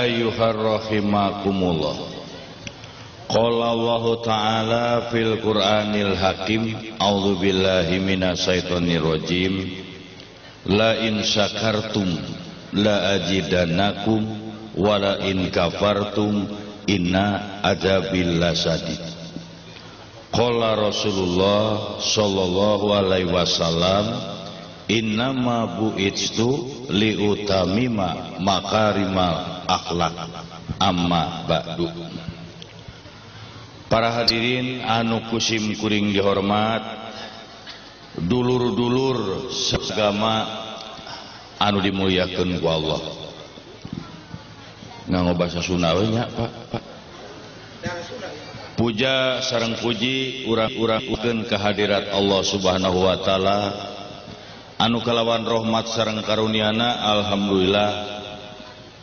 ayyuhar rahimakumullah. Qala Allah ta'ala fil Qur'anil Hakim, a'udzubillahi minasyaitonir rajim. La in syakartum la ajidannakum wa la in kafartum inna adzabil lasadid. Qala Rasulullah sallallahu alaihi wasallam, innama bu'itstu liutamima makarimal akhlak amma ba'du. Para hadirin anu kusim kuring dihormat, dulur-dulur seagama anu dimuliakeun ku Allah. Nganggo basa Sunda we nya, Pak. Puja sareng puji urang-urangkeun kehadirat Allah Subhanahu wa taala anu kalawan rahmat sareng karuniana, alhamdulillah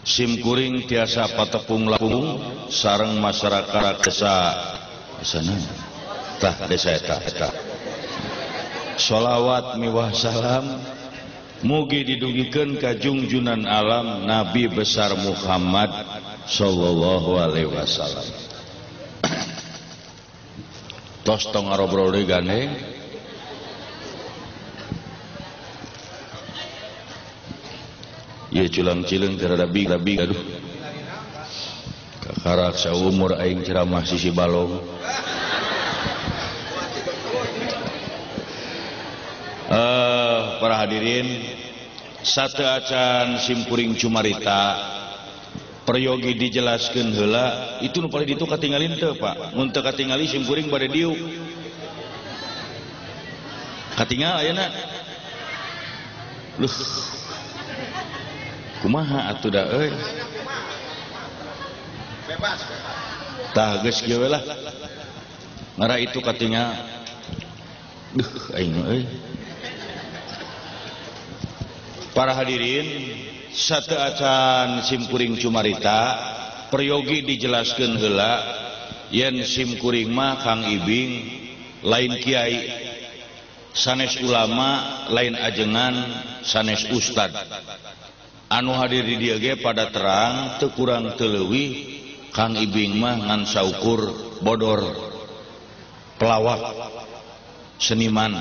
sim kuring tiasa patepung lapung sareng masyarakat desa sana tah desa eta eta. Sholawat miwah salam mugi didugikeun ka jungjunan alam Nabi besar Muhammad sallallahu alaihi wasallam. Tos tong ngarobrol deui gandeng. Ieu culang-cileung teu rada big aduh. Kakarak saumur aing ceramah sisi balong. Para hadirin, satu acan simkuring cumarita peryogi dijelaskeun heula, itu nu paling ditu katingalin teu Pak. Mun teu katingali simkuring bade diuk. Katingal ayeuna. Luh. Kumaha atuh da euy. Bebas. Tah geus kieu we lah. Ngara itu katingal. Duh aing euy. Para hadirin, satu acan simkuring cumarita peryogi dijelaskeun heula yen simkuring mah Kang Ibing lain kiai, sanes ulama, lain ajengan, sanes ustad. Anu hadir di dieu ge pada terang teu kurang teu leuwih Kang Ibing mah ngan saukur bodor, pelawak, seniman,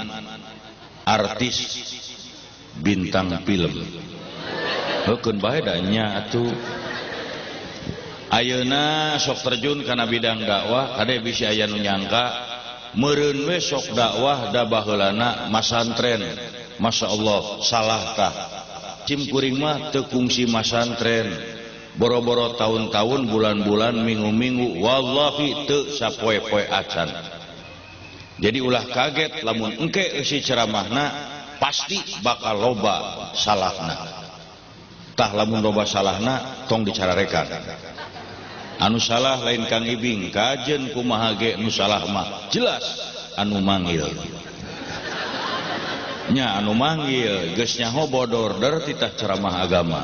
artis, bintang film. Heukeun bae da nya atuh. Ayeuna sok terjun kana bidang dakwah, kade bisi aya nu nyangka meureun we sok dakwah da baheulana masantren. Masyaallah, salah tah. Cim kuring mah teu kungsi masantren. Boro-boro tahun-tahun, bulan-bulan, minggu-minggu, wallahi teu sapoe-poe acan. Jadi ulah kaget lamun engke eusi ceramahna pasti bakal loba salahna. Tah lamun loba salahna tong dicararekan. Anu salah lain Kang Ibing, kajen kumaha ge nu salah mah jelas anu manggil. Nya anu manggil geus nyaho bodor der titah ceramah agama.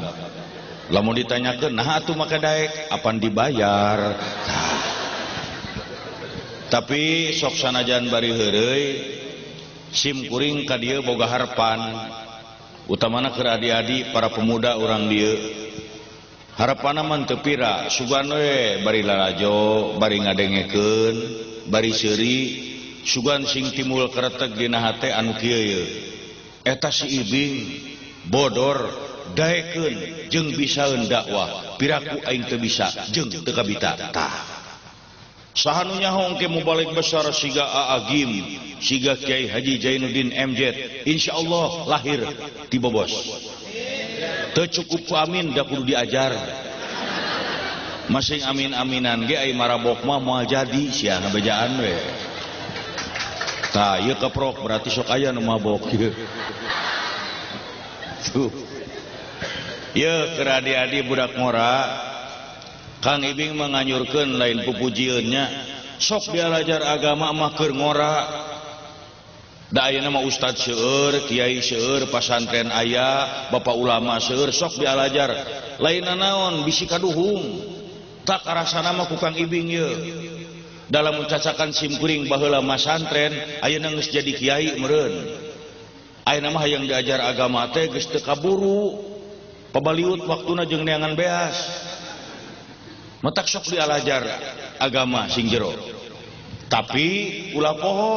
Lamun ditanyakeun nah atuh make daek apan dibayar. Tah. Tapi sok sanajan bari heureuy sim kuring ka dieu boga harapan, utamana keur adi-adi para pemuda urang dieu. Harapanna mah teu pira, sugan we bari lalajo, bari ngadengekeun, bari seuri, sugan sing timbul kereteg dina hate anu kieu ye. Eta si Ibing bodor daekeun jeung bisaeun dakwah, piraku aing teu bisa jeung teu kabita. Tah. Saha nu nyaho engke mubalig besar siga Aa Gim, siga Kiai Haji Jainuddin MZ, insyaallah lahir ti Bobos. Teu cukup ku amin da kudu diajar. Masing amin-aminan ge ai marabok mah moal jadi sia ngabejaan we. Tah ieu keprok berarti sok aya nu mabok ieu. Tuh. Ieu keur adi-adi budak ngora, Kang Ibing menganyurkeun lain pupujieun nya, sok dialajar agama mah keur ngora. Da ayeuna mah ustad seueur, kiai seueur, pasantren aya, bapak ulama seueur, sok dialajar. Lain naon bisi kaduhung. Tak karasana mah ku Kang Ibing ieu. Dalam mencacakan simkuring baheula masantren, ayeuna geus jadi kiai meureun. Ayeuna mah hayang diajar agama teh geus teu kaburu. Pabaliut waktuna jeung neangan beas. Matak sok dialajar agama sing jero. Tapi ulah poho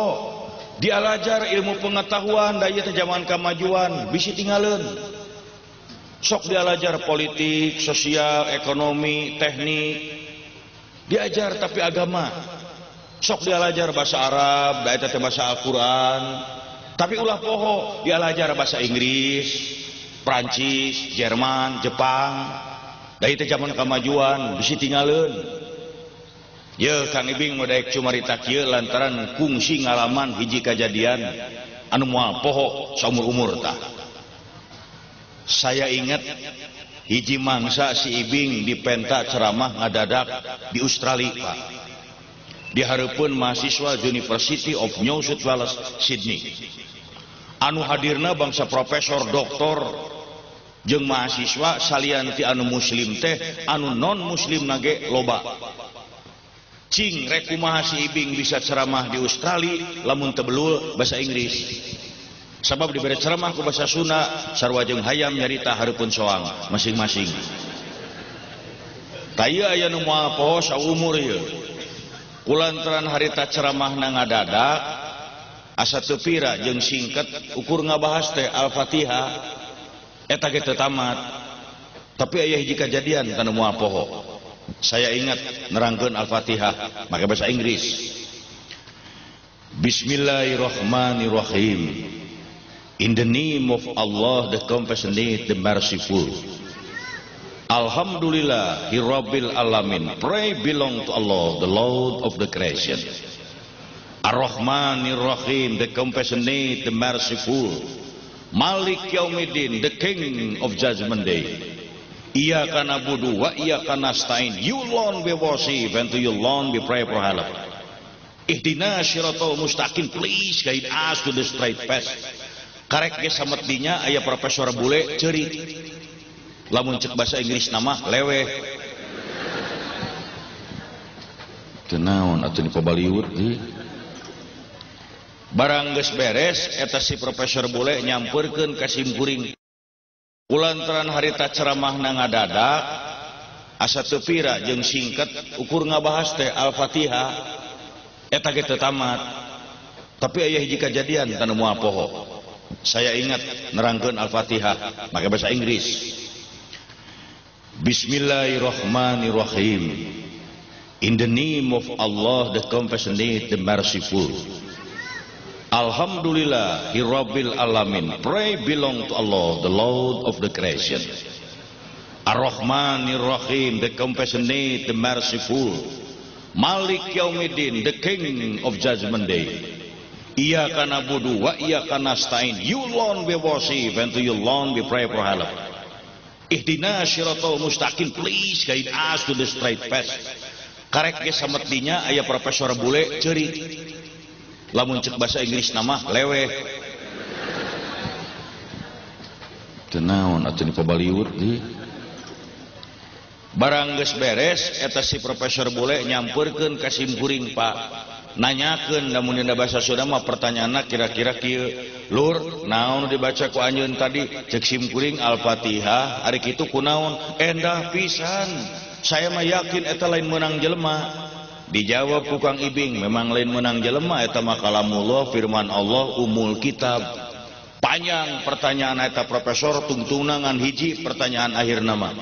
dialajar ilmu pengetahuan da ieu teh zaman kamajuan bisi tingaleun. Sok dialajar politik, sosial, ekonomi, teknik. Diajar tapi agama. Sok dialajar bahasa Arab, da eta teh bahasa Al-Qur'an. Tapi ulah poho dialajar bahasa Inggris, Prancis, Jerman, Jepang. Da ieu teh zaman kamajuan bisi tingaleun. Ye Kang Ibing modaek cumarita kieu lantaran kungsi ngalaman hiji kajadian anu moal poho saumur-umur tah. Saya ingat hiji mangsa si Ibing dipenta ceramah ngadadak di Australia, Pak. Di hareupeun mahasiswa University of New South Wales, Sydney. Anu hadirna bangsa profesor, doktor jeung mahasiswa salian ti anu muslim teh anu non muslim nage loba. Cing rek kumaha si Ibing bisa ceramah di Australia lamun teu belul bahasa Inggris. Sabab dibere ceramah ku bahasa Sunda sarua jeung hayam nyarita hareupeun soang masing-masing. Tah ieu aya nu moal poho saumur ieu. Kulantaran harita ceramahna ngadadak asa teu pira jeung singket ukur ngabahas teh Al-Fatihah eta ge teu tamat. Tapi aya hiji kajadian tanu moal poho. Saya ingat nerangkeun Al-Fatihah make bahasa Inggris. Bismillahirrahmanirrahim. In the name of Allah, the compassionate, the merciful. Alhamdulillah, Rabbil alamin. Pray belong to Allah, the Lord of the creation. Ar-Rahmanir Rahim, the compassionate, the merciful. Malik Yaumiddin, the King of Judgment Day. Iyyaka na'budu wa iyyaka nasta'in. You alone we worship and to you alone we pray for help. Ihdinas siratal mustaqim, please guide us to the straight path. Karek ge sametinya aya profesor bule ceurik. Lamun cek bahasa Inggris nama leweh. Teu naon atuh ni pabaliut deui. Barang geus beres eta si profesor bule nyampeurkeun ka simkuring. Kulantaran harita ceramahna ngadadak asa teu pira jeung singket ukur ngabahas teh Al-Fatihah eta ge teu tamat. Tapi aya hiji kajadian tanu moal poho. Saya ingat nerangkeun Al-Fatihah make bahasa Inggris. Bismillahirrahmanirrahim. In the name of Allah, the compassionate, the merciful. Alhamdulillah, Rabbil alamin. Pray belong to Allah, the Lord of the creation. Ar-Rahmanir Rahim, the compassionate, the merciful. Malik Yaumiddin, the King of Judgment Day. Iyyaka na'budu wa iyyaka nasta'in. You alone we worship and to you alone we pray for help. Ihdinas siratal mustaqim, please guide us to the straight path. Karek ge sametinya aya profesor bule ceurik. Lamun cek bahasa Inggris nama leweh. Teu naon atuh ni pabaliut deui. Barang geus beres eta si profesor bule nyampeurkeun ka simkuring, Pak. Nanyakeun lamun dina bahasa Sunda mah pertanyaanna kira-kira kieu. Lur, naon dibaca ku anjeun tadi? Cek simkuring Al-Fatihah, ari kitu kunaon? Endah pisan. Saya mah yakin eta lain meunang jelema. Dijawab ku Kang Ibing, memang lain meunang jelema eta mah kalamullah, firman Allah, umul kitab. Panjang pertanyaan eta profesor tungtungna ngan hiji pertanyaan akhir nama.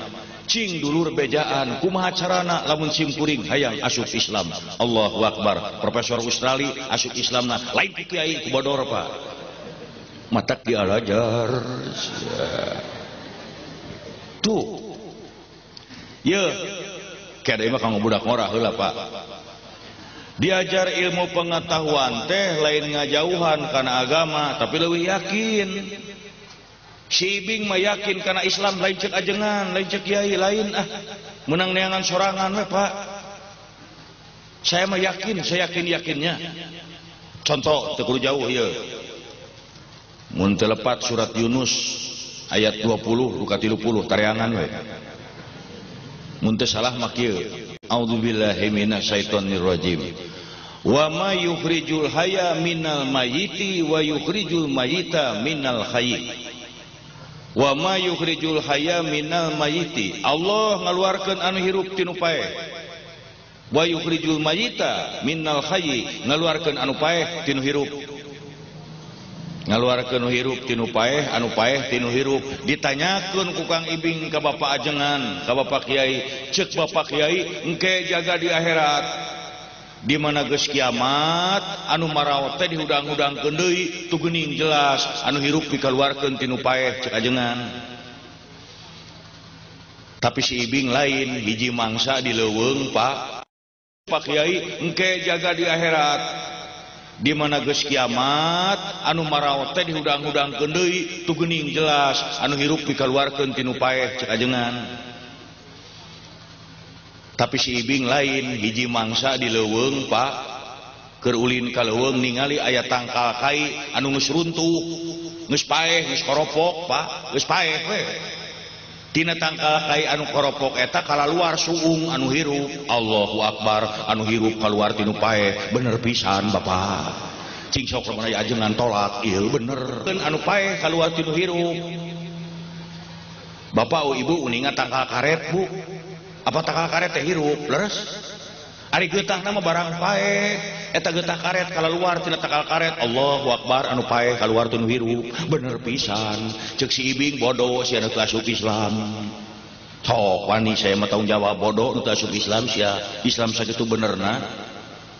Cing dulur bejaan kumaha carana lamun simkuring hayang asup Islam. Allahu Akbar. Profesor Australia asup Islamna lain ku kiai ku bodor, Pak. Matak dialajar. Tuh. Ye, kada mah kanggo budak ngora heula, Pak. Diajar ilmu pengetahuan teh lain ngajauhan kana agama tapi leuwih yakin. Si Ibing mah yakin karena Islam lain cek ajengan, lain cek kiai, lain ah menang neangan sorangan we, Pak. Saya mah yakin, saya yakin-yakinnya. Contoh teu kudu jauh ieu. Mun teu lepat surat Yunus ayat 20 duka 30 tareangan we. Mun teu salah mah kieu. A'udzubillahi minasyaitonirrajim. Wa ma yukhrijul hayya minal mayyiti wa yukhrijul mayyita minal hayy. Wa ma yukhrijul hayya minal mayyiti. Allah ngaluarkeun anu hirup tinu paeh. Wa yukhrijul mayyita minal hayy, ngaluarkeun anu paeh tinu hirup. Ngaluarkeun nu hirup tinu paeh, anu paeh tinu hirup. Ditanyakeun ku Kang Ibing ka Bapak Ajengan, ka Bapak Kiai, ceuk Bapak Kiai engke jaga di akhirat. Di mana geus kiamat anu maraot teh dihudang-hudangkeun deui, tu geuning jelas anu hirup dikaluarkeun tinu paeh ceuk ajengan. Tapi si Ibing lain, hiji mangsa di leuweung Pak. Pak Kiai engke jaga di akhirat. Di mana geus kiamat anu maraot teh dihudang-hudangkeun deui, tu geuning jelas anu hirup dikaluarkeun tinu paeh ceuk ajengan. Tapi si Ibing lain, hiji mangsa di leuweung Pak. Keur ulin ka leuweung ningali aya tangkal kai anu geus runtuh, geus paeh, geus koropok Pak, geus paeh we. Tina tangkal kai anu koropok eta kalaluar suung anu hirup. Allahu akbar, anu hirup kaluar tinu paeh, bener pisan Bapak. Cing sok lamun aya ajengan tolak, ieu bener. Anu paeh kaluar tinu hirup. Bapak oh ibu uninga tangkal karet Bu. Apa tangkal karet teh hirup? Leres. Ari getahna mah barang paeh, eta getah karet kalaluar tina tangkal karet. Allahu akbar, anu paeh kaluar tinu hirup, bener pisan. Ceuk si Ibing bodoh sia nu teu asup Islam. Sok wani saya mah tanggung jawab bodoh nu teu asup Islam sia. Islam sakitu benerna.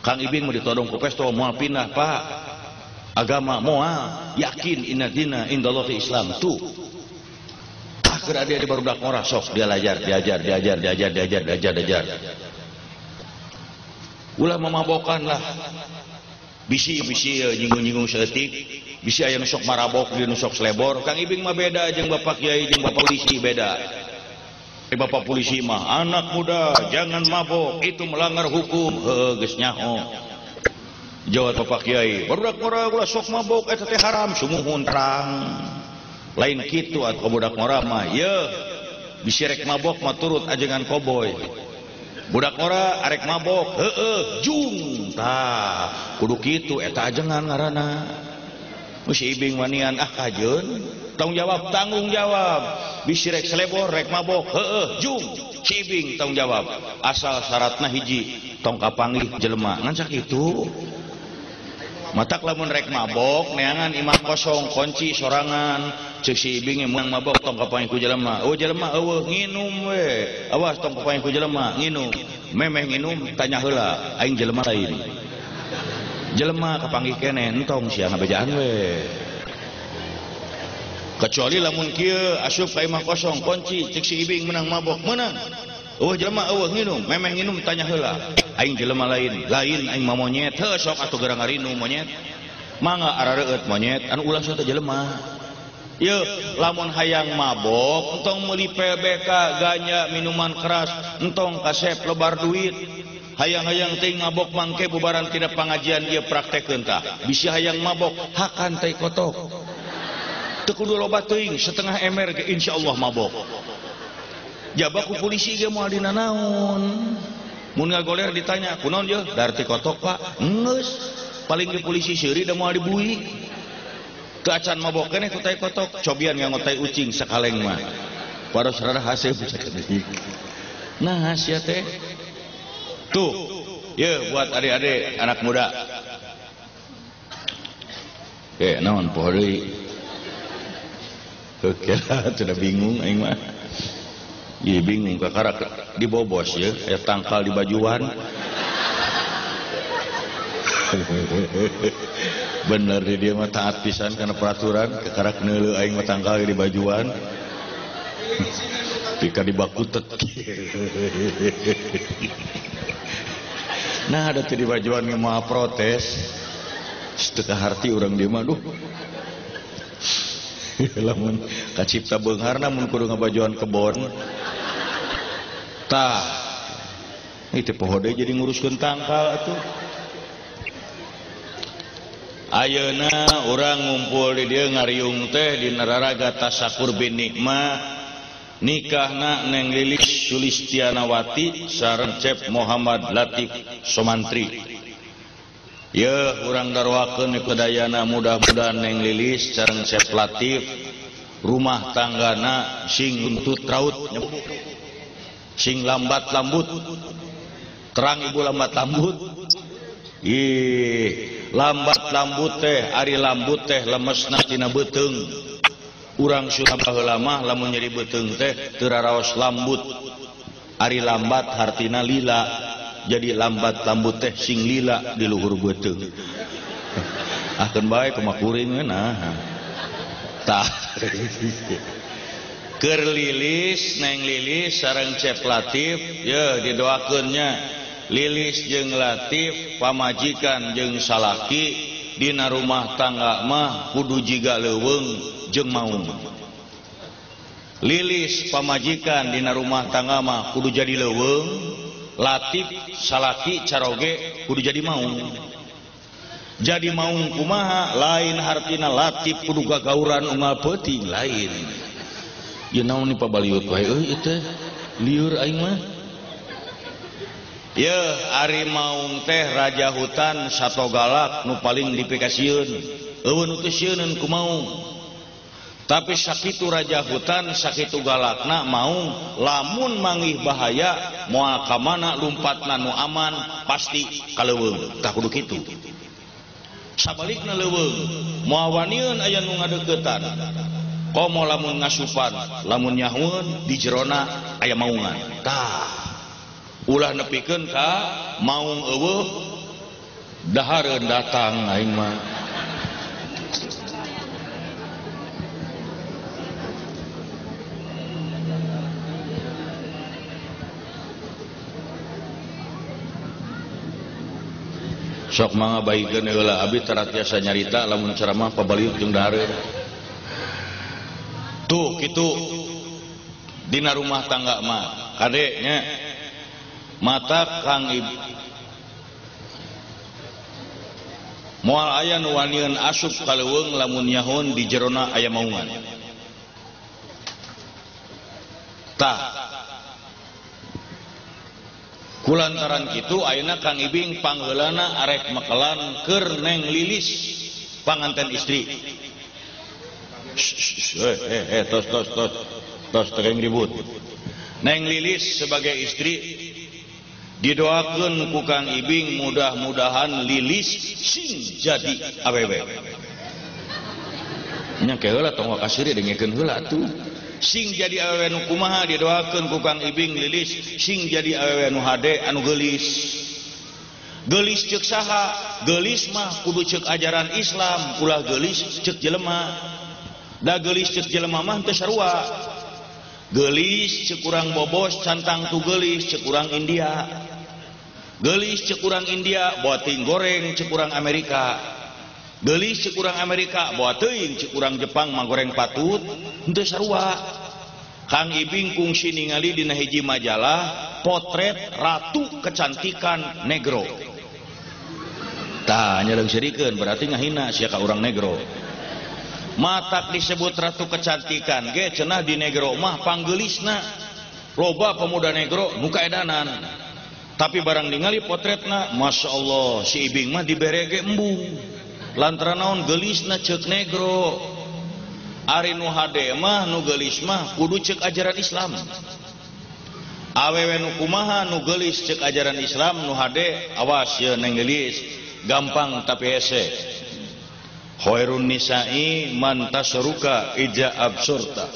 Kang Ibing mah ditodong ku pestol moal pindah Pak. Agama moal, yakin inna dina indallahi Islam tuh. Keur adi barudak ngora sok dia lajar, diajar, diajar, diajar, diajar, diajar, diajar. Ulah memabokan lah. Bisi-bisi nyinggung-nyinggung saeutik, bisi aya nu sok marabok, nu sok selebor. Kang Ibing mah beda jeung Bapak Kiai jeung Bapak polisi beda. Bapak polisi mah anak muda jangan mabok, itu melanggar hukum. Heuh geus nyaho. Jawab Bapak Kiai, barudak ngora ulah sok mabok eta teh haram, sumuhun terang. Lain kitu atuh budak ngora mah, yeuh bisi rek mabok mah turut ajengan koboy. Budak ngora arek mabok, heueuh jung tah kudu kitu eta ajengan ngaranna. Si Ibing wanian ah kajeun, tanggung jawab, tanggung jawab. Bisi rek selebor rek mabok, heueuh jung. Si Ibing tanggung jawab. Asal syaratna hiji, tong kapanggih jelema. Ngan sakitu. Matak lamun rek mabok neangan imah kosong kunci sorangan. Ceuk si Ibing mun mabok tong kapanggih ku jelema. Oh jelema eueuh nginum we. Awas tong kapanggih ku jelema nginum. Memeh nginum tanya heula aing jelema lain. Jelema kapanggih keneh entong sia ngabejaan we. Kecuali lamun kieu asup ka imah kosong kunci ceuk si Ibing menang mabok meunang. Eueuh jelema eueuh nginum, memeh nginum tanya heula. Aing jelema lain, lain aing mah monyet. Heuh sok atuh gerang ngarinum monyet. Mangga arareueut monyet anu ulah sok teh jelema. Yeuh, lamun hayang mabok entong meuli PBK ganja minuman keras, entong kasep lebar duit. Hayang-hayang teuing mabok mangke bubaran tina pangajian ieu praktekeun tah. Bisi hayang mabok hakan teh kotok. Teu kudu loba teuing, setengah ember ge insyaallah mabok. Jaba ku polisi ge moal dina naon. Mun ngagoler ditanya, "Kunaon yeuh?" Dar teh kotok, Pak. Geus, paling ge polisi seuri da moal dibui. Teu acan mabok keneh ku tai kotok, cobian nganggo tai ucing sakaleng mah. Paros rada haseup sakedik. Nah, sia teh. Tuh, yeuh buat adik-adik anak muda. Naon poho deui. Oke lah, sudah bingung aing mah. Ieu bingung kakarak dibobos ya, aya tangkal di bajuan. Bener dia mah taat pisan karena peraturan, kakarak neuleuh aing mah tangkal di bajuan. Pika dibakutet. Nah, ada di bajuan mah protes. Setengah harti urang dia mah duh. Lamun kacipta beungharna mun kudu ngabajuan kebon. Tah. Itu poho deui jadi nguruskeun tangkal atuh. Ayeuna urang ngumpul di dieu ngariung teh di nararaga tasakur bin nikmah. Nikahna Neng Lilis Sulistianawati sareng Cep Muhammad Latif Somantri. Yeuh urang darwakeun kedayana mudah-mudahan Neng Lilis sareng Cep Latif rumah tanggana sing runtut raut, sing lambat lambut. Terang ibu lambat lambut. Ih, lambat lambut teh ari lambut teh lemesna tina beuteung. Urang Sunda baheula mah lamun nyeri beuteung teh teu raraos lambut. Ari lambat hartina lila. Jadi lambat lambut teh sing lila di luhur beuteung. Ah keun bae kumaha kuring nah. Tah. Keur Lilis, Neng Lilis sareng Cep Latif ye didoakeun nya. Lilis jeung Latif pamajikan jeung salaki dina rumah tangga mah kudu jiga leuweung jeung maung. Lilis pamajikan dina rumah tangga mah kudu jadi leuweung, Latif salaki caroge kudu jadi maung. Jadi maung kumaha lain hartina Latif kudu gagauran unggal peuting lain. Ieu naon ni pabaliut wae euy ieu teh lieur aing mah. Ye ari maung teh raja hutan sato galak nu paling dipikasieun. Eueuh nu teu sieuneun ku maung. Tapi sakitu raja hutan sakitu galakna maung lamun manggih bahaya moal ka mana lumpatna nu aman pasti ka leuweung. Tah kudu kitu. Sabalikna leuweung moal wanieun aya nu ngadeuketan. Komo lamun ngasupan, lamun nyahueun di jerona aya maungan. Tah ulah nepikeun ka maung eueuh dahareun datang aing mah. Sok mangga baikeun heula abi tara tiasa nyarita lamun ceramah pabaliut jeung dahareun. Tuh kitu dina rumah tangga mah kade nya. Mata Kang Ibu moal aya nu wanieun asup ka leuweung lamun nyahun di jerona aya maungan. Tah kulantaran kitu ayeuna Kang Ibing pangheulana arek mekelan keur Neng Lilis panganten istri. Tos tos tos tos teu ribut. Neng Lilis sebagai istri didoakeun ku Kang Ibing mudah-mudahan Lilis sing jadi awewe. Nya ke heula tong kasiri dengekeun heula atuh. Sing jadi awewe nu kumaha didoakeun ku Kang Ibing Lilis sing jadi awewe nu hade anu geulis. Geulis ceuk saha? Geulis mah kudu ceuk ajaran Islam, ulah geulis ceuk jelema. Da geulis ceuk jelema mah teu sarua. Geulis ceuk urang bobos cantang tu geulis ceuk urang India. Geulis ceuk urang India bawa teuing goreng ceuk urang Amerika. Geulis ceuk urang Amerika bawa teuing ceuk urang Jepang mah goreng patut henteu sarua. Kang Ibing kungsi ningali dina hiji majalah potret ratu kecantikan negro. Tah nyaleungseurikeun berarti ngahina sia ka urang negro. Matak disebut ratu kecantikan ge cenah di negro mah panggeulisna. Loba pemuda negro nu kaedanan. Tapi barang ningali potretna, Masya Allah, si Ibing mah dibere ge embung. Lantaran naon geulisna ceuk negro. Ari nu hade mah nu geulis mah kudu ceuk ajaran Islam. Awewe nu kumaha nu geulis ceuk ajaran Islam nu hade awas ye Neng Lilis, gampang tapi hese. Khairun nisa'i man tasruka ija absurta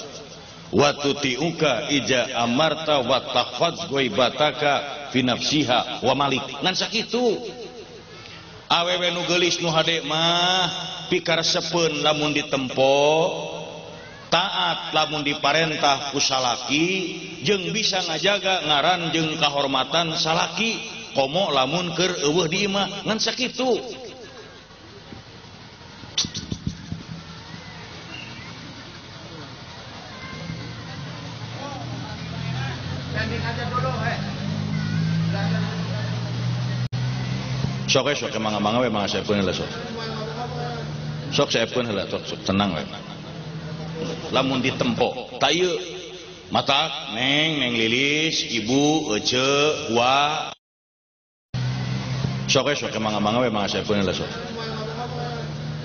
wa tuti'uka ija amarta wa tahfadz ghaibataka fi nafsiha wa malik. Ngan sakitu awewe nu geulis nu hade mah pikaresepeun lamun ditempo, taat lamun diparentah ku salaki, jeung bisa ngajaga ngaran jeung kahormatan salaki komo lamun keur eueuh di imah. Ngan sakitu. Sok we sok mangga-mangga we mangga saepeun heula sok. Sok saepeun heula sok tenang we. Lamun ditempo ta ieu matak Neng Neng Lilis ibu ece wa. Sok we sok mangga-mangga we mangga saepeun heula sok.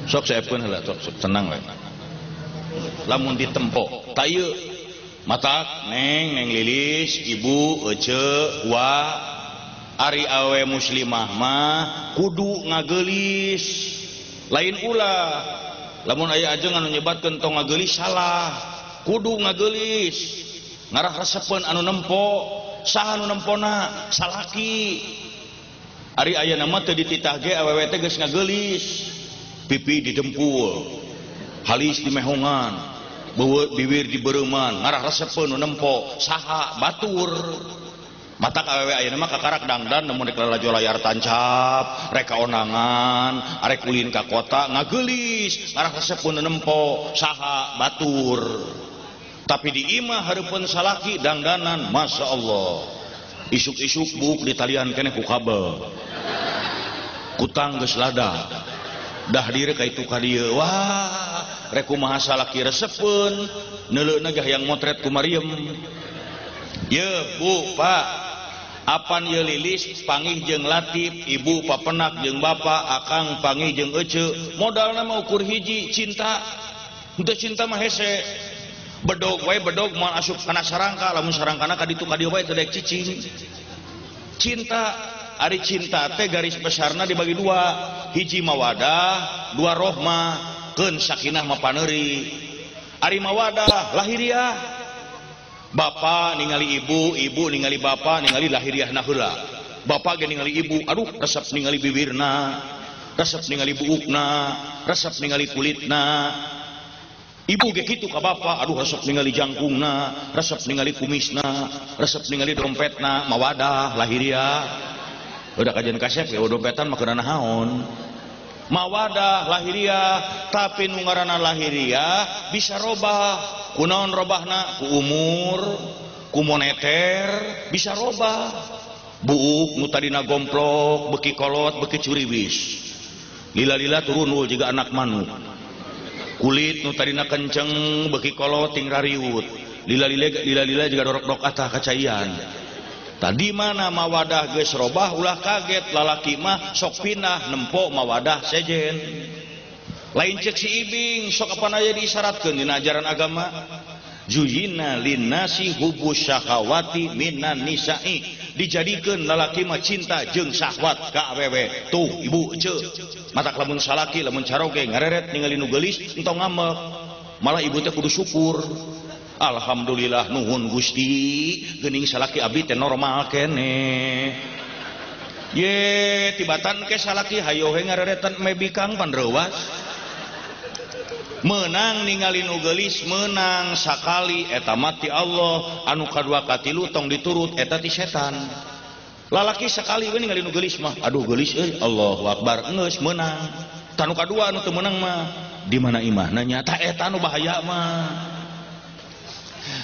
Sok saepeun heula sok tenang we. Lamun ditempo ta ieu matak Neng Neng Lilis ibu ece wa. Ari awe muslimah mah kudu ngageulis lain ulah. Lamun aya ajeng anu nyebatkeun tong ngageulis salah. Kudu ngageulis ngarah resepeun anu nempo. Saha anu nempona? Salaki. Ari ayeuna mah teu dititah ge awewe teh geus ngageulis. Pipi didempul, halis dimehongan, bibir dibereuman, ngarah resepeun nu nempo. Saha? Batur. Matak awewe ayeuna mah kakarak dangdan nemun rek lalajo layar tancap, rek kaonangan, arek ulin ka kota ngageulis, ngarah resepeun nu nempo. Saha? Batur. Tapi di imah hareupeun salaki dangdanan, Masya Allah. Isuk-isuk buuk ditalian keneh ku kabel. Kutang geus lada. Dah diri ka itu ka dieu. Wah, rek kumaha salaki resepeun, neuleuna ge hayang motret ku Mariem. Ye, Bu, Pak, apan ye lilis pangih jeung Latif, ibu papenak jeung bapak, akang pangih jeung ece. Modalna mah ukur hiji, cinta. Henteu cinta mah hese. Bedog wae bedog moal asup kana sarangka, lamun sarangkana ka ditu ka dieu wae teu daek cicing. Cinta, ari cinta teh garis besarna dibagi dua, hiji mawadah, dua rohmah, keun sakinah mah paneuri. Ari mawadah lahiriah. Bapak ningali ibu, ibu ningali bapak, ningali lahiriahna heula. Bapak ge ningali ibu, aduh resep ningali bibirna, resep ningali buukna, resep ningali kulitna. Ibu ge kitu ka bapak, aduh resep ningali jangkungna, resep ningali kumisna, resep ningali dompetna, mawadah lahiriah. Udah kajian kasep ya dompetan mah keuna naon. Mawadah lahiriah, tapi nu ngaranna lahiriah bisa robah. Kunaon robahna? Ku umur, ku moneter bisa robah. Buuk nu tadina gomplok, beki kolot, beki curiwis. Lila-lila turunul jiga anak manuk. Kulit nu tadina kenceng, beki kolot ting rariut. Lila-lila jiga dorok-dorok atah kacaian. Tadi mana mawadah geus robah ulah kaget, lalaki mah sok pindah nempo mawadah sejen. Lain cek si Ibing sok apan aya diisyaratkeun dina ajaran agama. Zuyina linnasi hubus syahawati minan nisa'i. Dijadikeun lalaki mah cinta jeung syahwat ka awewe. Tuh ibu ceu. Matak lamun salaki lamun caroge ngareret ningali nu geulis entong ngamek. Malah ibu teh kudu syukur. Alhamdulillah nuhun Gusti, geuning salaki abdi teh normal keneh. Ye tibatan ke salaki hayo he ngareretan me bikang pan reuwas. Menang ningali nu geulis menang sakali eta mah ti Allah, anu kadua katilu tong diturut eta ti setan. Lalaki sakali we ningali nu geulis mah, aduh geulis euy, Allahu akbar, geus meunang. Tanu kadua anu teu meunang mah di mana imahna nyata eta nu bahaya mah.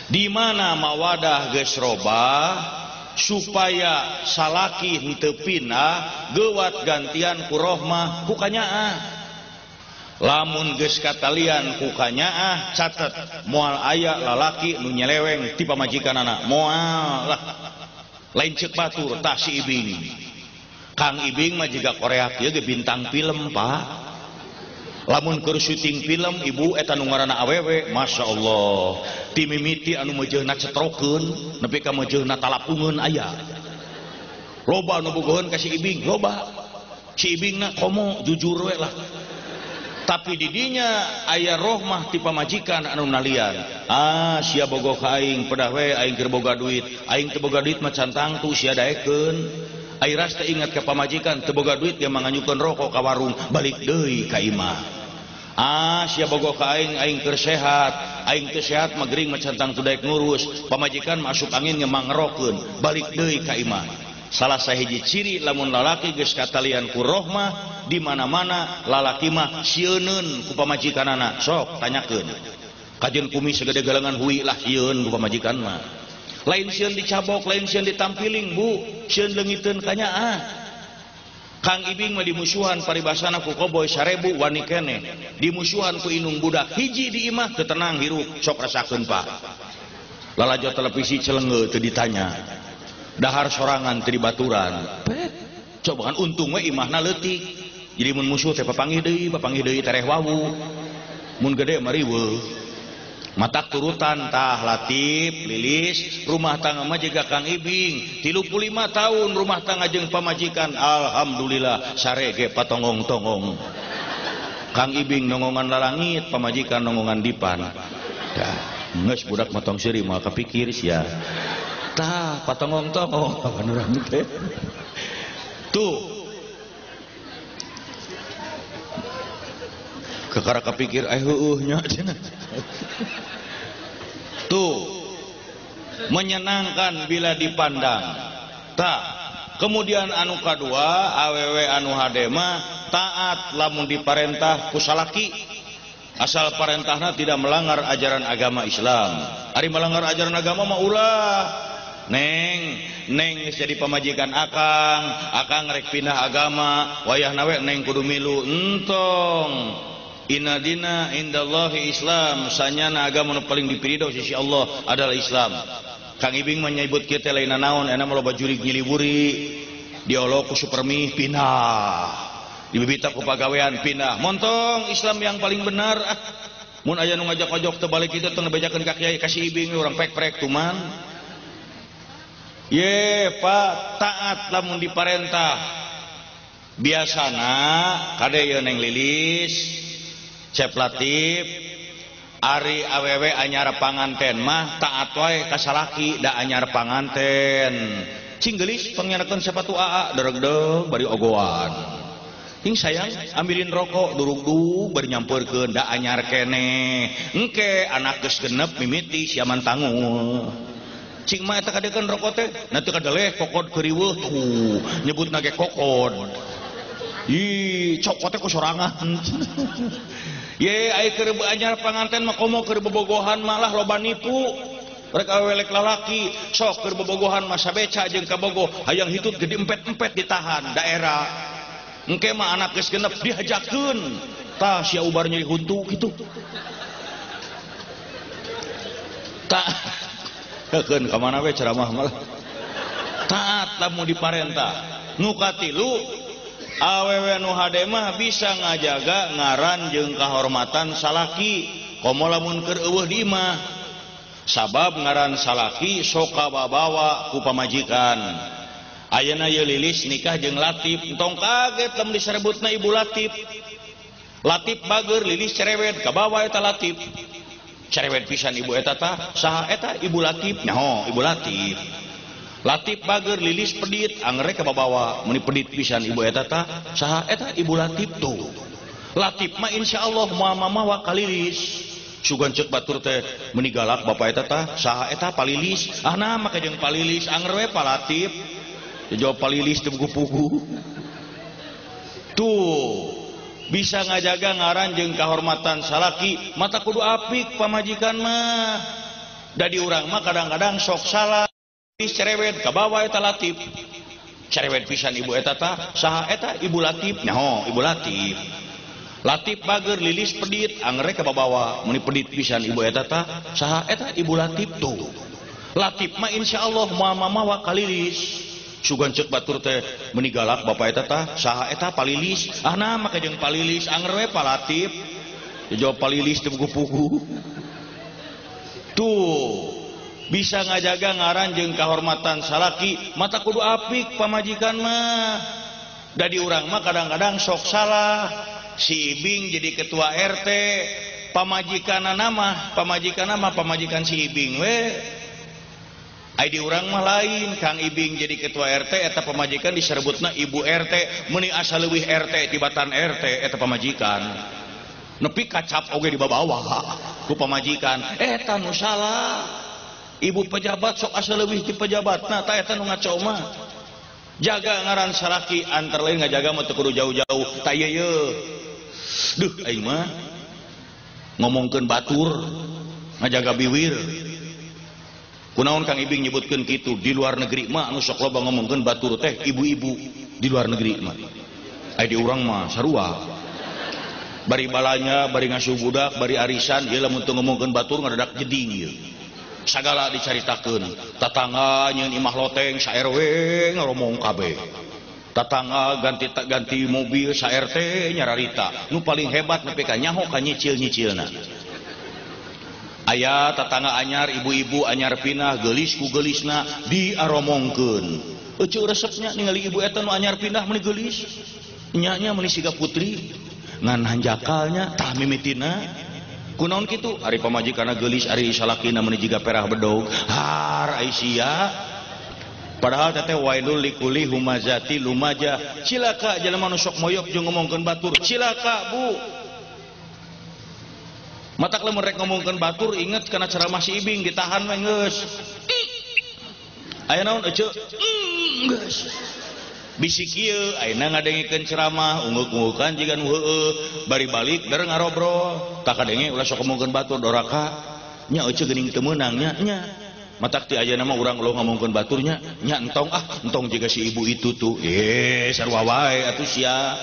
Di mana mawadah geus robah supaya salaki henteu pindah geuwat gantian ku rohmah ku kanyaah. Lamun geus katalian ku kanyaah catet moal aya lalaki nu nyeleweng ti pamajikanana, moal lah. Lain ceuk batur tah si Ibing. Kang Ibing mah jiga Korea kieu ge bintang film, Pak. Lamun keur syuting film ibu eta nu ngaranna awewe, Masya Allah. Ti mimiti anu meujeuhna cetrokeun nepi ka meujeuhna talapungeun aya. Loba anu bogoheun ka si Ibing, loba. Si Ibingna komo jujur we lah. Tapi didinya aya rohmah ti pamajikan anu nalian. Ah, sia bogoh ka aing pedah we aing keur boga duit. Aing teu boga duit mah can tangtu sia daekeun. Airas teh ingat ka pamajikan teu boga duit ge manganyukeun rokok ka warung balik deui ka imah. Ah, sia bogoh ka aing, aing keur sehat. Aing teu sehat mah gering mah can tangtu daek ngurus. Pamajikan masuk angin ge mangerokeun balik deui ka imah. Salah sahiji ciri lamun lalaki geus katalian ku rohmah di mana-mana lalaki mah sieuneun ku pamajikanana. Sok tanyakeun. Kajeun kumis sagede galengan hui lah sieun ku pamajikan mah. Lain sieun dicabok, lain sieun ditampiling, Bu. Sieun leungiteun kanyaah. Kang Ibing mah dimusuhan paribasana ku koboy 1000 wani keneh. Dimusuhan ku inung budak hiji di imah teu tenang hirup, sok rasakeun Pak. Lalajo televisi celengeu teu ditanya. Dahar sorangan teu dibaturan. Coba kan untung we imahna leutik. Jadi mun musuh teh papanggih deui tereh wawu. Mun gede mah riweuh. Matak turutan tah Latif Lilis rumah tangga mah jiga Kang Ibing 35 tahun rumah tangga jeung pamajikan alhamdulillah sarege patonggong-tonggong. Kang Ibing nongongan lalangit pamajikan nongongan dipan. Dah geus budak motong seuri moal kapikir sia. Tah patonggong-tonggong urang teh. Tuh kekara kapikir heueuh nya cenah. Tuh menyenangkan bila dipandang. Tah kemudian anu kadua awewe anu hade mah taat lamun diparentah ku salaki asal parentahna tidak melanggar ajaran agama Islam. Ari melanggar ajaran agama mah ulah. Neng, neng geus jadi pamajikan akang, akang rek pindah agama, wayahna we neng kudu milu entong. Inna dina indallahi Islam, sanyana agama nu paling dipiridho sisi Allah adalah Islam. Kang Ibing mah nyebut kieu teh lain naon, enak mah loba jurig nyiliwuri, diolok ku supermi pindah, dibibita ku pagawean pindah. Montong Islam yang paling benar. Ah, mun aya nu ngajak-ojok teu balik kitu teu ngebejakeun ka kiai ka si Ibing urang prek-prek tuman. Ye Pak, taat lamun diparentah. Biasana kade ye Neng Lilis, Cep Latif, ari awewe anyar panganten mah taat wae ka salaki da anyar panganten. Cing geulis pangyanakeun sepatu aa deregdeg bari ogoan. Hing sayang ambilin rokok durugdug bari nyampeurkeun da anyar keneh. Engke anak geus genep mimiti siaman tangul. Cing mah eta kadekeun rokok teh, na teu kadeleh kokod keuriweuh tuh nyebutna ge kokod. Ih, cokot teh ku sorangan. Ye ai keur anyar panganten mah komo keur bobogohan malah loba nipu. Rek awewe lek lalaki sok keur bobogohan mah sabeca jeung kabogoh hayang hitut gede empet-empet ditahan daerah. Engke mah anak geus genep dihajakeun. Tah sia ubar nyeri huntu kitu. Tah keun ka mana we ceramah malah. Taat lamun diparentah. Nu katilu awewe nu hade mah bisa ngajaga ngaran jeung kahormatan salaki komo lamun keur eueuh di imah. Sabab ngaran salaki sok kababawa ku pamajikan. Ayeuna ye Lilis nikah jeung Latif, entong kaget lamun diserebutna Ibu Latif. Latif bager, Lilis cerewet, kabawa eta Latif. Cerewet pisan ibu eta tah, saha eta Ibu Latif? Nyaho, Ibu Latif. Latif bager, Lilis pedit, angere kababawa, meuni pedit pisan ibu eta tah, saha eta Ibu Latif tuh. Latif mah insyaallah moal mamawa ka Lilis. Sugan ceuk batur teh meuni galak bapak eta tah, saha eta Palilis? Ah nah make jeung Palilis, anger we Pa Latif. Jawab Palilis teu pugu-pugu. Tuh bisa ngajaga ngaran jeung kahormatan salaki, mata kudu apik pamajikan mah. Da di urang mah kadang-kadang sok salah, cerewet kabawa eta Latif. Cerewet pisan ibu eta tah, saha eta Ibu Latif? Nyaho, Ibu Latif. Latif bager, Lilis pedit, angere kababawa, meuni pedit pisan ibu eta tah, saha eta Ibu Latif tuh. Latif mah insyaallah moal mamawa ka Lilis. Sugan ceuk batur teh meuni galak bapak eta tah, saha eta Palilis? Ah nah make jeung Palilis, anger we Pa Latif. Jawab Palilis teu pugu-pugu. Tuh bisa ngajaga ngaran jeung kahormatan salaki, mata kudu apik pamajikan mah. Da di urang mah kadang-kadang sok salah. Si Ibing jadi ketua RT, pamajikanna mah, pamajikanna mah pamajikan si Ibing we. Ai di urang mah lain, Kang Ibing jadi ketua RT eta pamajikan diserebutna Ibu RT, meuni asa leuwih RT tibatan RT eta pamajikan. Nepi kacap oge dibabawa ku pamajikan, eta nu salah. Ibu pejabat sok asa leuwih ti pejabatna, tah eta nu ngaco mah. Jaga ngaran salaki antara lain ngajaga mah teu kudu jauh-jauh, tah ieu ye. Duh aing mah ngomongkeun batur, ngajaga biwir. Kunaon Kang Ibing nyebutkeun kitu, di luar negeri mah anu sok loba ngomongkeun batur teh ibu-ibu di luar negeri mah. Ai di urang mah sarua. Bari balanya, bari ngasuh budak, bari arisan, ieu lamun teu ngomongkeun batur ngadadak jeding ieu. Sagala dicaritakeun, tatangga nyeun imah loteng sa RW ngaromong kabeh. Tatangga ganti mobil sa RT nyararita. Nu paling hebat nepi ka nyaho ka nyicil-nyicilna. Aya tatangga anyar ibu-ibu anyar pindah geulis ku geulisna diaromongkeun. Euceu resepnya ningali ibu eta nu anyar pindah meuni geulis. Nya nya meuni siga putri ngan hanjakalnya tah mimitina. Kunaon kitu? Ari pamajikanna geulis ari salakina meuni jiga perah bedog. Har ai sia. Padahal teteh wailul likuli humazati lumaja. Cilaka jelema nu sok moyok jeung ngomongkeun batur. Cilaka bu. Matak lamun rek ngomongkeun batur inget kana ceramah si Ibing ditahan we geus. Aya naon eceu? Geus. Bisi kieu ayeuna ngadengikeun ceramah ungeuk-ungukan jiga nu heueuh bari balik der ngarobrol. Tah kadenge ulah sok ngomongkeun batur doraka. Nya eceu geuning teu meunang nya nya. Matak ti ayeuna mah urang ulah ngomongkeun baturnya nya entong ah entong jiga si ibu itu tuh. Sarua wae atuh sia.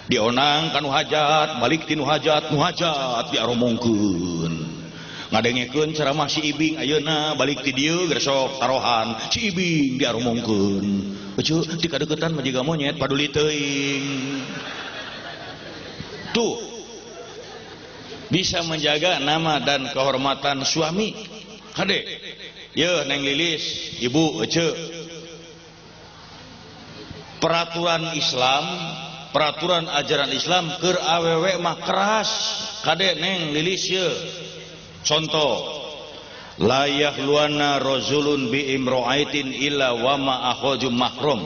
Dionang ka nu hajat, balik ti nu hajat, nu hajat diaromongkeun. Ngadengekeun ceramah si Ibing ayeuna balik ti dieu geus sok tarohan si Ibing diaromongkeun. Euceu ti kadeuketan mah jiga monyet paduli teuing. Tuh bisa menjaga nama dan kehormatan suami. Kade, ye Neng Lilis, Ibu Ece. Peraturan Islam, peraturan ajaran Islam keur awewe mah keras. Kade Neng Lilis ye. Contoh, la yahluana rajulun bi imro'aitin illa wa ma akhaju mahrum.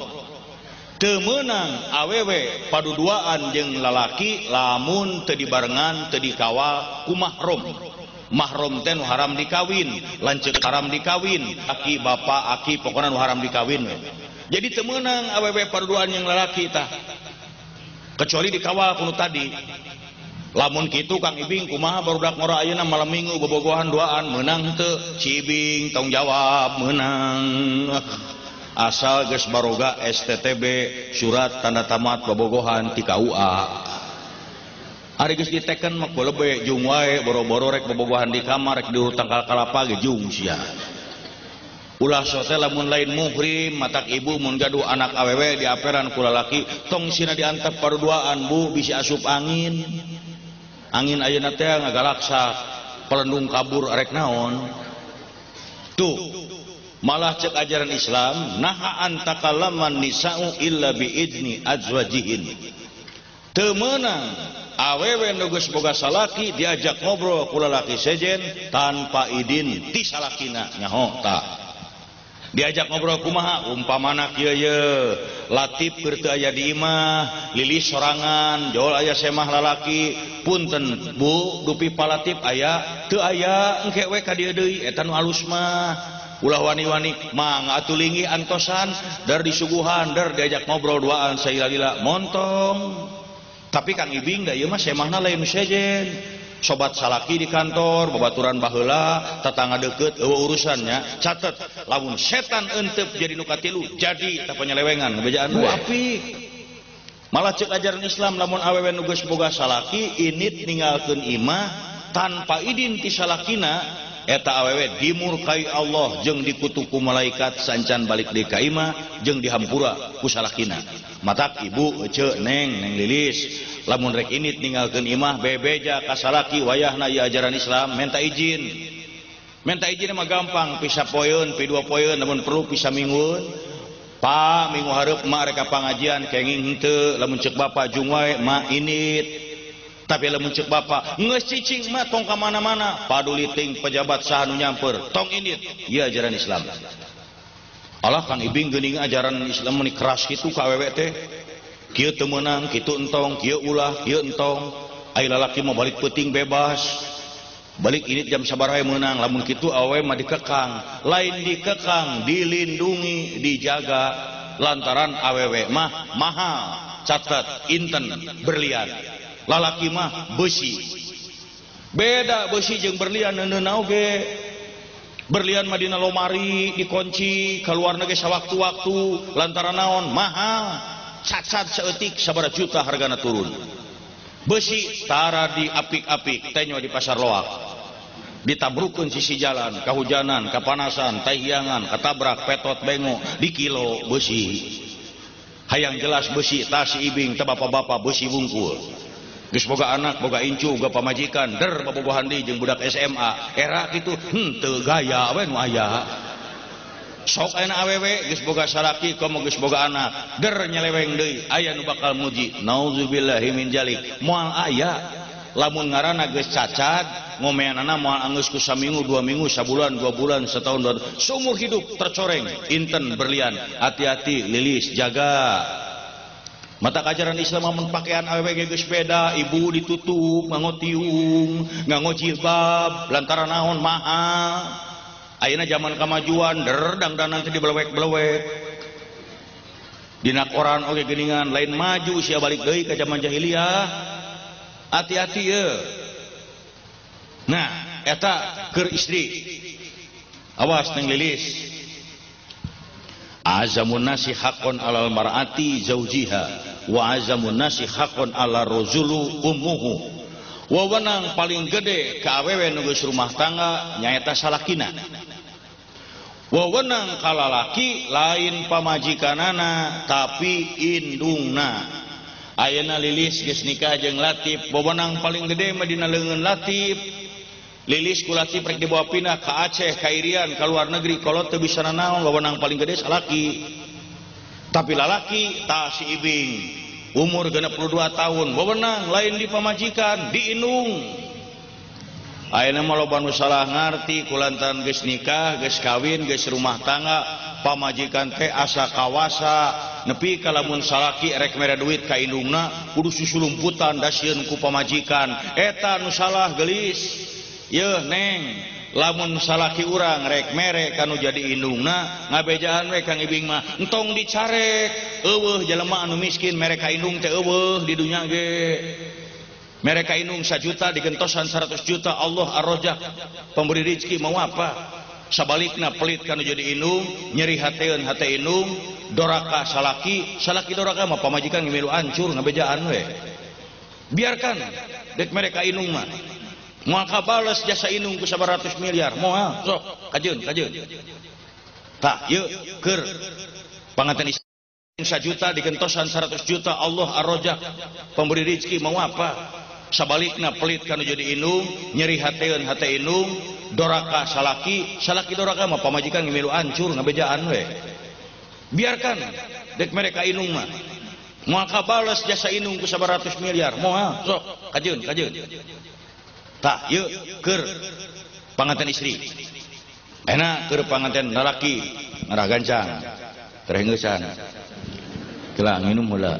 Teu meunang awewe paduduaan jeung lalaki lamun teu dibarengan teu dikawal ku mahrum. Mahrum teh nu haram dikawin, lanceuk haram dikawin, aki bapak aki pokona nu haram dikawin we. Jadi teu meunang awewe paduduaan jeung lalaki tah. Kecuali dikawal ku nu tadi. Lamun kitu Kang Ibing kumaha barudak ngora ayeuna malam minggu bobogohan duaan meunang teu? Si Ibing tong jawab meunang. Asal geus baroga STTB surat tanda tamat bobogohan ti KUA. Ari geus diteken mah kulebe jung wae boro-boro rek bobogohan di kamar rek di tangkal kalapa ge jung sia. Ulah sote lamun lain muhrim matak ibu mun gaduh anak awewe diaperan ku lalaki tong sina diantep paduduaan bu bisi asup angin. Angin ayeuna teh ngagalaksak pelendung kabur arek naon. Tuh malah cek ajaran Islam naha antakallaman nisa'u illa biizni azwajihin. Teu meunang awewe nu geus boga salaki diajak ngobrol ku lalaki sejen tanpa idin ti salakina nyaho tah. Diajak ngobrol kumaha umpamana kieu ye Latif keur teu aya di imah Lilis sorangan jol aya semah lalaki punten bu dupi palatif aya teu aya engke we ka dieu deui eta nu alus mah ulah wani-wani mangga atuh linggih antosan dar disuguhan dar diajak ngobrol duaan sailila montong. Tapi Kang Ibing da ieu mah semahna lain sejen. Sobat salaki di kantor, babaturan baheula, tetangga deukeut eueuh urusannya. Catet, lamun setan entep jadi nu katilu, jadi tah penyelewengan bejaan we. Apik. Malah ceuk ajaran Islam lamun awewe nu geus boga salaki init ninggalkeun imah tanpa idin ti salakina eta awewe dimurkai Allah jeung dikutuk ku malaikat sancan balik deui ka imah jeung dihampura ku salakina. Matak ibu ece neng neng Lilis lamun rek init ninggalkeun imah bebeja ka salaki wayahna ieu ajaran Islam minta izin. Minta izin mah gampang pisa poeun pi dua poeun lamun perlu pisa minggueun. Pa minggu hareup mak rek ka pangajian kenging henteu lamun ceuk bapa jung wae mak init. Tapi lamun ceuk bapa geus cicing mah tong ka mana-mana paduli ting pejabat saha nu nyamper tong init. Ieu ajaran Islam. Allah Kang Ibing geuning ajaran Islam meuni keras kitu ka awewe teh. Kieu teu meunang, kitu entong, kieu ulah, kieu entong. Ai lalaki mah balik peuting bebas. Balik init jam sabaraha meunang, lamun kitu awewe mah dikekang. Lain dikekang, dilindungi, dijaga lantaran awewe mah mahal, catat inten berlian. Lalaki mah besi. Beda besi jeung berlian neuneuna oge. Berlian mah dina lomari dikunci kaluarna ge sawaktu-waktu lantaran naon mahal cacat saeutik sabaraha juta hargana turun. Besi tara diapik-apik tenyo di pasar loak ditabrukeun sisi jalan kahujanan kapanasan tahiangan katabrak petot bengo di kilo besi. Hayang jelas besi tas si Ibing teh bapak-bapak besi wungkul. Geus boga anak, boga incu, boga pamajikan, der bobogohan deui jeung budak SMA. Era kitu henteu gaya we nu aya. Sok ayeuna awewe geus boga salaki komo geus boga anak, der nyeleweng deui, aya nu bakal muji. Nauzubillahi min jalik. Moal aya. Lamun ngaranna geus cacat, ngomeanana moal anggeus ku saminggu, 2 minggu, sabulan, 2 bulan, setahun, 2, seumur hidup tercoreng, inten berlian. Hati-hati Lilis, jaga. Mata ajaran Islam amun pakaian awewe ge geus beda, ibu ditutup, nganggo tiung, nganggo jilbab, lantaran naon mahal. Ayeuna zaman kamajuan, der dangdanan teh dibelewek-belewek. Dina koran oge geuningan, lain maju sia balik deui ka zaman jahiliyah. Hati-hati ye. Nah, eta keur istri. Awas neng Lilis. Azamun nasi haqqon alal mar'ati zaujiha wa azamun nasi haqqon ala rajulu ummuhu. Wewenang paling gede ka awewe nu geus rumah tangga nyaeta salakina. Wewenang ka lalaki lain pamajikanana tapi indungna. Ayeuna Lilis geus nikah jeung Latif, wewenang paling gede mah dina leungeun Latif. Lilis ku Latif rek dibawa pindah ke Aceh, ka Irian, ka luar negeri, kalau teu bisa nanaon, wewenang paling gede salaki. Tapi lalaki tah si Ibing, umur 62 tahun, wewenang lain di pamajikan, di indung. Ayeuna mah loba nu salah ngarti kulantaran geus nikah, geus kawin, geus rumah tangga, pamajikan teh asa kawasa, nepi ka lamun salaki rek mere duit ka indungna kudu susulumputan dasieun ku pamajikan. Eta nu salah geulis. Yeuh neng, lamun salaki urang rek mere kanu jadi indungna, ngabejaan we Kang Ibing mah, entong dicarek. Eueuh jelema anu miskin mere ka indung teh eueuh di dunya ge. Mere ka indung 1 juta digentosan 100 juta, Allah Ar-Razzaq, pemberi rezeki mau apa? Sabalikna pelit kanu jadi indung, nyeri hateun hate indung, doraka salaki, salaki doraka mah pamajikan ngimilu hancur ngabejaan we. Biarkan dek mere ka indung mah. Moal kabales jasa indung ku 100 miliar, moal sok kajeun kajeun. Tah ieu keur panganten istri 1 juta digentosan 100 juta, Allah Ar-Razzaq, pemberi rezeki mau apa? Sabalikna pelit kanu jadi indung, nyeri hateun hate indung, doraka salaki, salaki doraka mah pamajikan ngimilu hancur ngabejaan we. Biarkan dek mere ka indung mah. Moal kabales jasa indung ku 100 miliar, moal sok kajeun kajeun. Tah ieu keur panganten istri. Enak keur panganten lalaki ngarah gancang terengeusan. Kela nginum heula.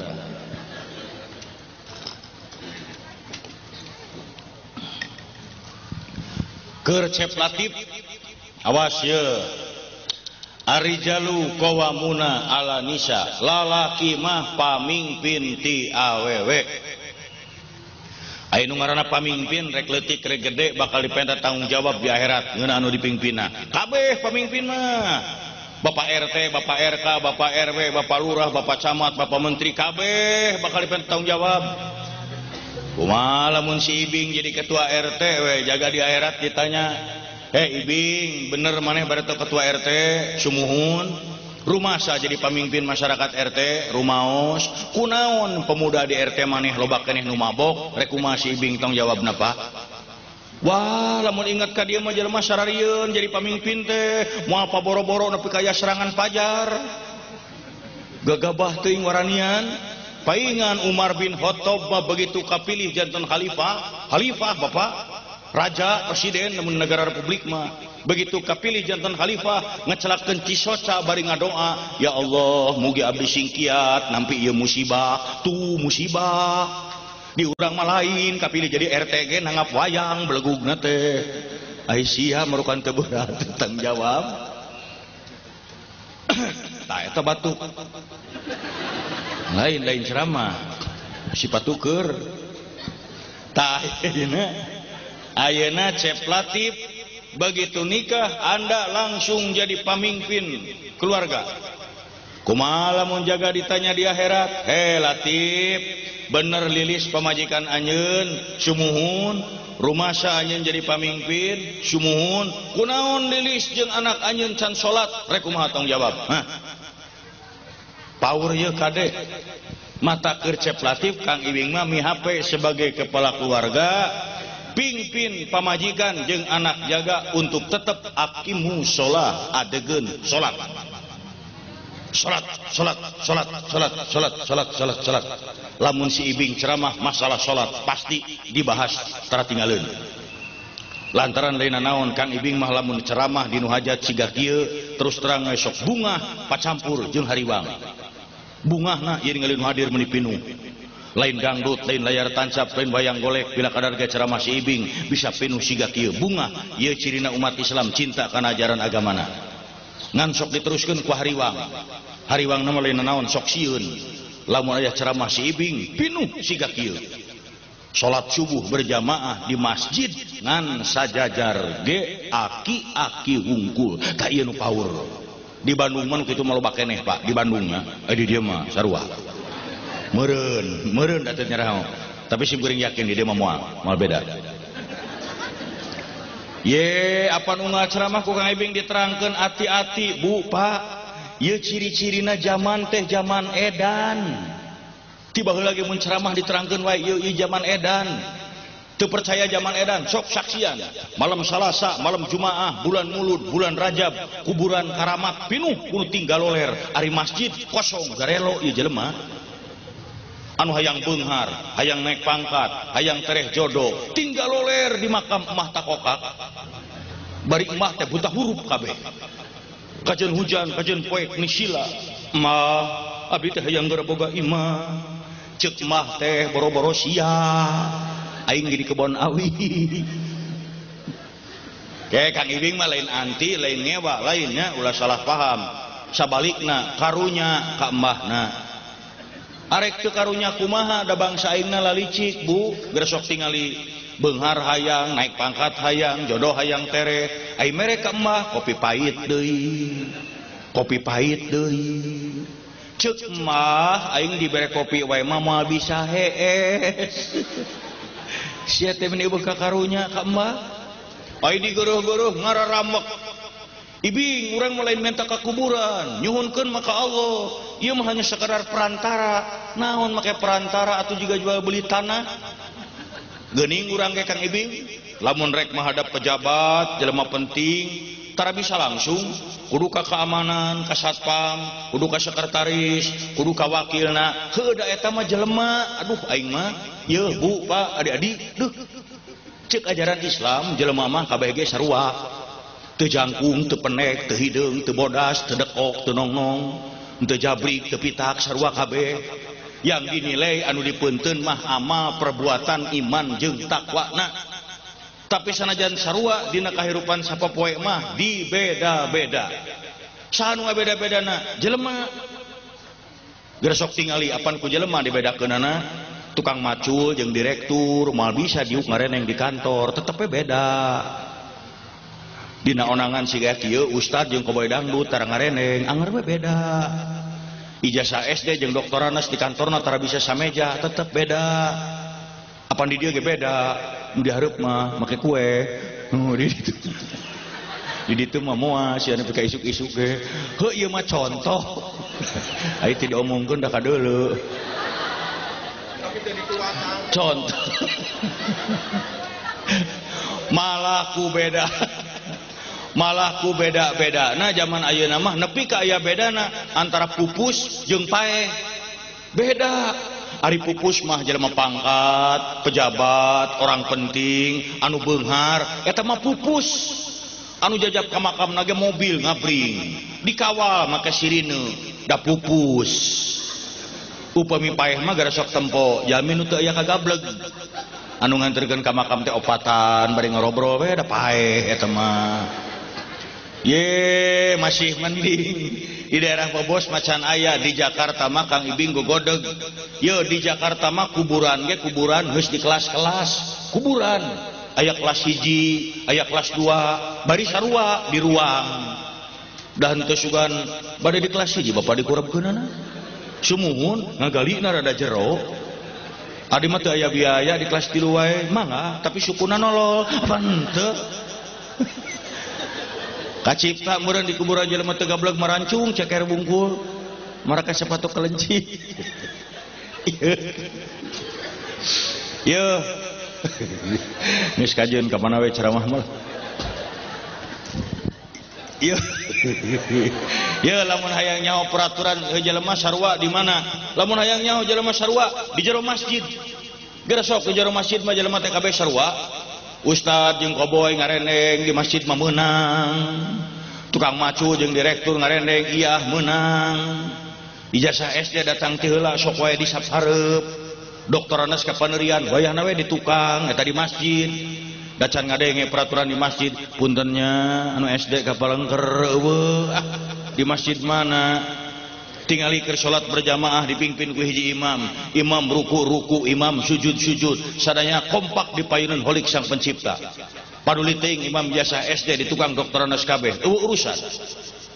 Keur Cep Latif awas ye. Arijalu qawamuna ala nisa, lalaki mah pamingpin ti awewe. Aya nu ngaranna pamingpin rek leutik rek gede bakal dipenta tanggung jawab di akhirat ngeunah anu dipingpinna. Kabeh pamingpin mah. Bapak RT, Bapak RK, Bapak RW, Bapak Lurah, Bapak Camat, Bapak Menteri kabeh bakal dipenta tanggung jawab. Kumaha lamun si Ibing jadi ketua RT we jaga di akhirat ditanya, "Eh Ibing, bener maneh bareto ketua RT sumuhun?" Rumasa jadi pamimpin masyarakat RT, rumaos, kunaon pemuda di RT maneh loba keneh nu mabok, rek kumaha si Ibing tong jawabna Pak? Wah, lamun ingat ka dieu mah jelema sararieun jadi pamimpin teh, moal paboro-boro nepi ka aya serangan fajar. Gagabah teuing waranian. Paingan Umar bin Khattab mah begitu kapilih janten khalifah, khalifah Bapak, raja, presiden namun negara republik mah. Begitu kapilih janten khalifah ngecelakeun cisoca bari ngadoa, ya Allah mugi abdi singkiat nampi ieu musibah, tuh musibah. Di urang mah lain kapilih jadi RTG nanggap wayang belegugna teh. Ai sia merukan teu berat tanggung jawab. Tah eta batuk. Lain-lain ceramah sifat tuker. Tah ayeuna ayeuna Cep Latif begitu nikah Anda langsung jadi pamimpin keluarga. Kumaha lamun jaga ditanya di akhirat, "He Latif, bener Lilis pamajikan anjeun, sumuhun, rumasa anjeun jadi pamimpin, sumuhun, kunaon Lilis jeung anak anjeun can salat, rek kumaha tanggung jawab?" Hah? Power ye kade. Mata keur Cep Latif Kang Ibing mah mihape sebagai kepala keluarga, pingpin pamajikan jeung anak jaga untuk tetap aqimu sholah, adegeun salat. Salat, salat, salat, salat, salat, salat, salat, salat. Lamun si Ibing ceramah masalah salat pasti dibahas tara tinggaleun. Lantaran lain naon Kang Ibing mah lamun ceramah di nu hajat siga kieu terus terang sok bungah pacampur jeung hariwang. Bungahna ieu ningali nu hadir meuni pinuh. Lain dangdut, lain layar tancap, lain wayang golek, bila kadar ge ceramah si Ibing bisa pinuh siga kieu. Bungah ieu cirina umat Islam cinta kana ajaran agamana. Ngan sok diteruskeun ku hariwang. Hariwangna mah lain naon sok sieun. Lamun aya ceramah si Ibing pinuh siga kieu. Salat subuh berjamaah di masjid ngan sajajar ge aki-aki hungkul. Tah ieu nu power. Di Bandung mah nu kitu mah loba keneh Pak, di Bandung mah. Di dieu mah sarua. Meureun, meureun da teu nyaraho. Tapi sim kuring yakin di dieu mah moal beda. Ye, apa nu ceramah ku Kang Ibing diterangkeun ati-ati, Bu, Pak. Ieu ciri-cirina zaman teh zaman edan. Tiba heula ge mun ceramah diterangkeun wae ieu ieu zaman edan. Teu percaya zaman edan, sok saksian. Malam Salasa, malam Jumaah, bulan Mulud, bulan Rajab, kuburan karamat pinuh kudu tinggal loler, ari masjid kosong garelo ieu jelema. Anu hayang beunghar, hayang naik pangkat, hayang tereh jodoh, tinggal loler di makam emah takokak. Bari emah teh buta huruf kabeh. Kajeun hujan, kajeun poek nisila. Emah, abdi teh hayang geura boga imah. Ceuk mah teh boro-boro sia. Aing di kebon awi. Kayak Kang Ibing mah lain anti, lain ngewa, lainnya ulah salah paham. Sabalikna karunya ka embahna. Arek teu karunya kumaha da bangsa aingna lalicik, Bu. Geus sok tingali beunghar hayang, naik pangkat hayang, jodoh hayang tereh. Ai mere ka emah kopi pahit deui. Kopi pahit deui. Ceuk mah aing dibere kopi wae mah moal bisa hees. Sia teh meuni eueuh ka karunya ka emah. Ai digeuruh-geuruh ngararamek. Ibing urang mah lain minta ka kuburan, nyuhunkeun mah ka Allah. Ieu mah hanya sekadar perantara. Naon make perantara atuh juga jual beli tanah. Geuning urang ge Kang Ibing, lamun rek menghadap pejabat, jelema penting, tara bisa langsung, kudu ka keamanan, ka satpam, kudu ka sekretaris, kudu ka wakilna. Heuh da eta mah jelema, aduh aing mah, yeuh Bu, Pak, adik-adik, duh. Ceuk ajaran Islam jelema mah kabeh ge sarua. Teu jangkung, teu penek, teu hideung, teu bodas, teu dekok, teu nongnong, teu jabrik, teu pitak, sarua kabeh. Yang dinilai anu dipeunteun mah amal perbuatan iman jeung takwana. Tapi sanajan sarua dina kahirupan sapopoe mah dibeda-beda. Saha nu ngabeda-bedana? Jelema. Geus sok tingali apan ku jelema dibedakeunana. Tukang macul jeung direktur moal bisa diuk ngareneng di kantor, tetep we beda. Dina onangan siga kieu ustad jeung koboy dangdut tara ngareneng, anger we beda. Ijazah SD jeung doktoranas di kantorna tara bisa sameja, tetep beda. Apan di dieu ge beda, nu dihareup mah make kue. Nu di ditu. Di ditu mah moal sia nepi ka isuk-isuk ge. Heuh ieu mah contoh. Ai teu diomongkeun da kadeuleu. Contoh. Malah ku beda. Malah ku beda-beda. Nah zaman ayeuna mah nepi ka aya bedana antara pupus jeung paeh. Beda. Ari pupus mah jelema pangkat, pejabat, orang penting, anu beunghar, eta mah pupus. Anu jajab ka makamna ge mobil ngabring, dikawal make sirine, da pupus. Upami paeh mah gara sok tempo, jalmi nu teu aya kagableg. Anu nganterkeun ka makam teh opatan bari ngarobrol we da paeh eta mah. Ye, masih mending di daerah Bobos macan aya, di Jakarta mah Kang Ibing gogodeg. Ye, di Jakarta mah kuburan ge kuburan geus di kelas-kelas, kuburan. Aya kelas 1, aya kelas 2, bari sarua di ruang. Da henteu sugan bade di kelas 1 bapak dikurebkeunana. Sumuhun ngagalina rada jero. Adi mah teu aya biaya di kelas 3 wae, mangga, tapi sukuna nolol, apa henteu? Kacipta meureun di kuburan jelema teu gableg marancung ceker bungkul. Maraka sepatu kelenci. Yeuh. Geus kajeun ka mana we ceramah mah. Yeuh. Yeuh lamun hayang nyaho peraturan jelema sarua di mana? Lamun hayang nyaho jelema sarua di jero masjid. Geura sok di jero masjid mah jelema teh kabeh sarua. Ustad jeung koboy ngarendeng di masjid mah meunang. Tukang macu jeung direktur ngarendeng iya meunang. Ijazah SD datang ti heula sok wae di sap hareup. Doktoranes ka panerian wayahna we di tukang eta di masjid. Da can ngadenge peraturan di masjid, puntennya anu SD ka palengker eueuh. Ah, di masjid mana? Tingali keur salat berjamaah dipimpin ku hiji imam, imam ruku-ruku, imam sujud-sujud, sadaya kompak di payunan holik sang pencipta. Paduli teuing imam biasa SD di tukang doktoranes kabeh, eueuh urusan.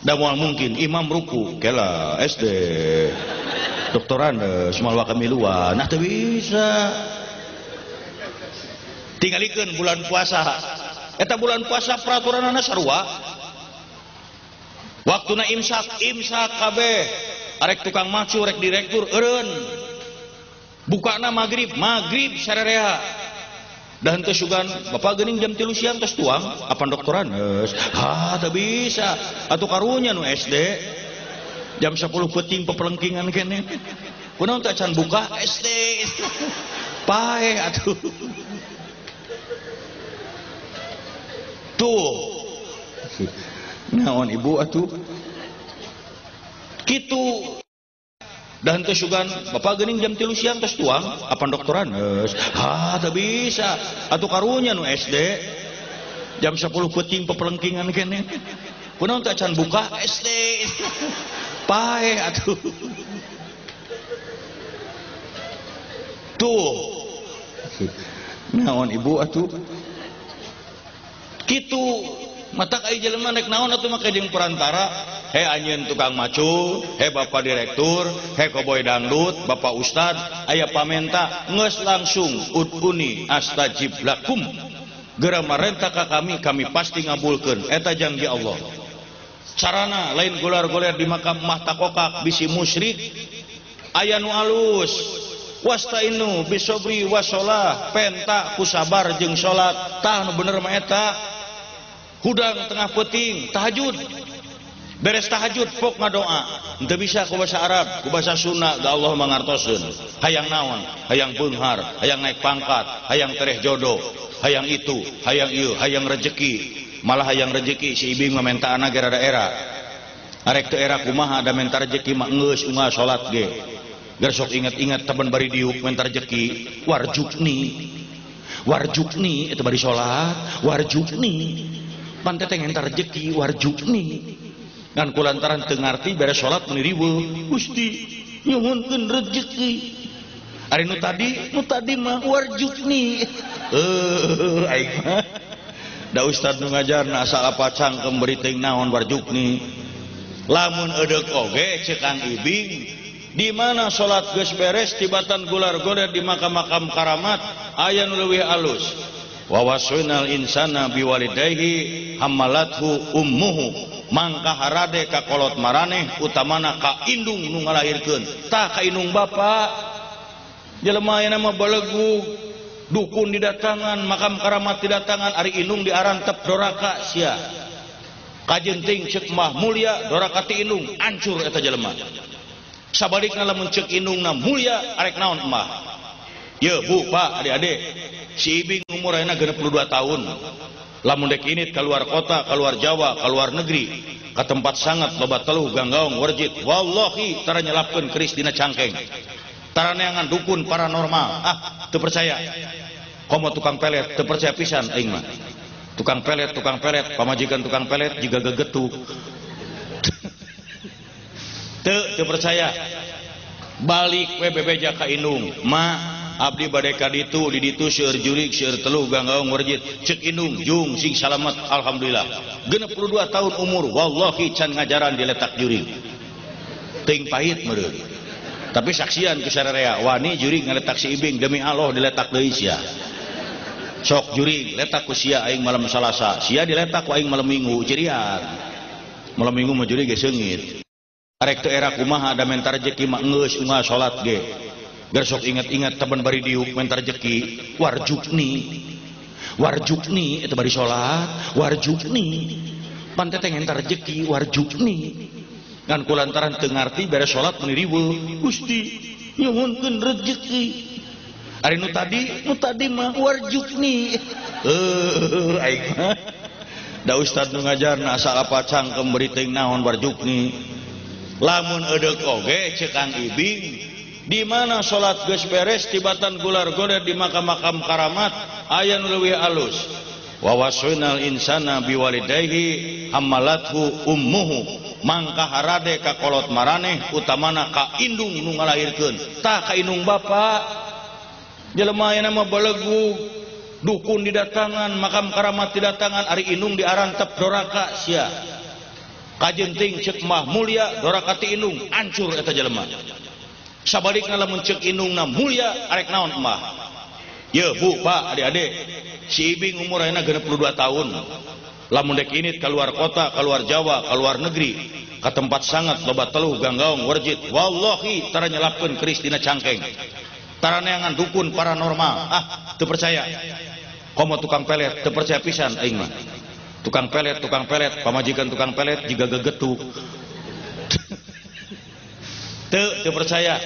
Da moal mungkin imam ruku, kela SD doktoranes moal wakamiluan, nah teu bisa. Tingalikeun bulan puasa. Eta bulan puasa peraturanana sarua. Waktuna imsak, imsak kabeh. Arek tukang macu, rek direktur eureun. Bukana magrib, magrib sarerea. Da henteu sugan, bapak geuning jam 3 siang tos tuang, apan doktoranes. Ha, teu bisa. Atuh karunya nu SD. Jam 10 peuting pepelengkingan keneh. Kunaon teh acan buka SD. Paeh atuh. Tuh. Naon ibu atuh? Kitu. Da henteu sugan, bapak geuning jam 3 siang tos tuang, apan doktoranes. Ha, teu bisa. Atuh karunya nu SD. Jam 10 peuting pepelengkingan keneh. Kunaon teh acan buka SD. Paeh atuh. Tuh. Naon ibu atuh? Kitu. Matak ai jelema rek naon atuh make jeung perantara, he anjeun tukang macu, he bapak direktur, he koboy dangdut, bapak ustad, aya pamenta geus langsung uduni astajib lakum. Geura marenta ka kami, kami pasti ngabulkeun. Eta janji Allah. Carana lain golar-goler di makam mah takokak bisi musyrik, aya nu alus. Wastainu bisobri wasolah, penta ku sabar jeung salat. Tah nu bener mah eta. Hudang tengah peuting tahajud, beres tahajud pok ngadoa, henteu bisa ku bahasa Arab, ku bahasa Sunda, ga Allah mangartoseun. Hayang naon? Hayang beunghar, hayang naik pangkat, hayang tereh jodoh, hayang itu, hayang ieu, hayang rejeki. Malah hayang rejeki si ibing mah mentaana ge rada era. Arek teu era kumaha da menta rejeki mah geus unggal salat ge. Geus sok inget-inget taban bari diuk menta rejeki, warjukni. Warjukni eta bari salat, warjukni. Pan teh ngentar rejeki warjukni. Ngan kulantaran teu ngarti beres salat meuni riweuh, Gusti nyuhunkeun rejeki. Ari nu tadi mah warjukni. Aing mah da ustad nu ngajarna asal apa cangkem beri teuing naon warjukni. Lamun eudeuk oge ceuk Kang Ibing, di mana salat geus beres tibatan gular-goler di makam-makam karamat aya nu leuwih alus. Wa wasainal insana biwalidayhi hamalathu ummuhu, mangka harade ka kolot maraneh utamana ka indung nu ngalahirkeun. Tah ka indung bapa jelema ayeuna mah belegug, dukun didatangan, makam karamat didatangan, ari indung diarantep doraka sia. Kajenting ceuk mah mulia doraka ti indung, ancur eta jelema. Sabalikna lamun ceuk indungna mulia arek naon emah. Ye bu, pak, adik-adik, si Ibing umur ayeuna 62 tahun. Lamun dek init keluar kota, keluar Jawa, keluar negeri, ka tempat sangat loba teluh ganggaung warjit, wallahi tara nyelapkeun keris dina cangkeng. Tara neangan dukun paranormal. Ah, teu percaya. Komo tukang pelet, teu percaya pisan aing mah. Tukang pelet, pamajikan tukang pelet jiga gegetuk. Teu percaya. Balik we bebeja ka indung, ma abdi bade ka ditu, di ditu seueur jurig, seueur teluh ganggaung warjit, ceuk indung jung sing salamet alhamdulillah. 62 tahun umur wallahi can ngajaran diletak jurig. Teuing pahit meureun. Tapi saksian ku sararea wani jurig ngaletak si Ibing demi Allah diletak deui sia. Sok jurig letak ku sia aing malam Salasa, sia diletak ku aing malam Minggu cirian. Malam Minggu mah jurig ge seungit. Arek teu era kumaha da menta rejeki mah geus unggal salat ge. Geus sok inget-inget taban bari diuk menta rejeki warjukni. Warjukni eta bari salat, warjukni. Pan teh menta rejeki warjukni. Ngan kulantaran teu ngarti beres salat meuni riweuh. Gusti nyuhunkeun rejeki. Ari nu tadi mah warjukni. Aing mah da ustad nu ngajarna asal apa cangkem beri teuing naon warjukni. Lamun edeuk oge ceuk Kang Ibing di mana salat geus beres tibatan gular goler di makam-makam karamat aya nu leuwih alus. Wa wasainal insana biwalidayhi hamalathu ummuhu mangka harade ka kolot maraneh utamana ka indung nu ngalahirkeun. Tah ka indung bapa jelema ayeuna mah belegug dukun didatangan makam karamat didatangan ari indung diarantep doraka sia. Kajenting cek mah mulia doraka ti indung ancur eta jelema. Sabalikna lamun cek indungna mulia arek naon emah. Ye bu pak adik-adik si Ibing umur ayeuna 62 tahun. Lamun dek init keluar kota, keluar Jawa, keluar negeri, ka tempat sangat loba teluh ganggaong werjit wallahi tara nyelapkeun keris dina cangkeng. Tara neangan dukun paranormal. Ah teu percaya. Komo tukang pelet teu percaya pisan aing mah. Tukang pelet, pamajikan tukang pelet jiga gegetuk. Teu percaya.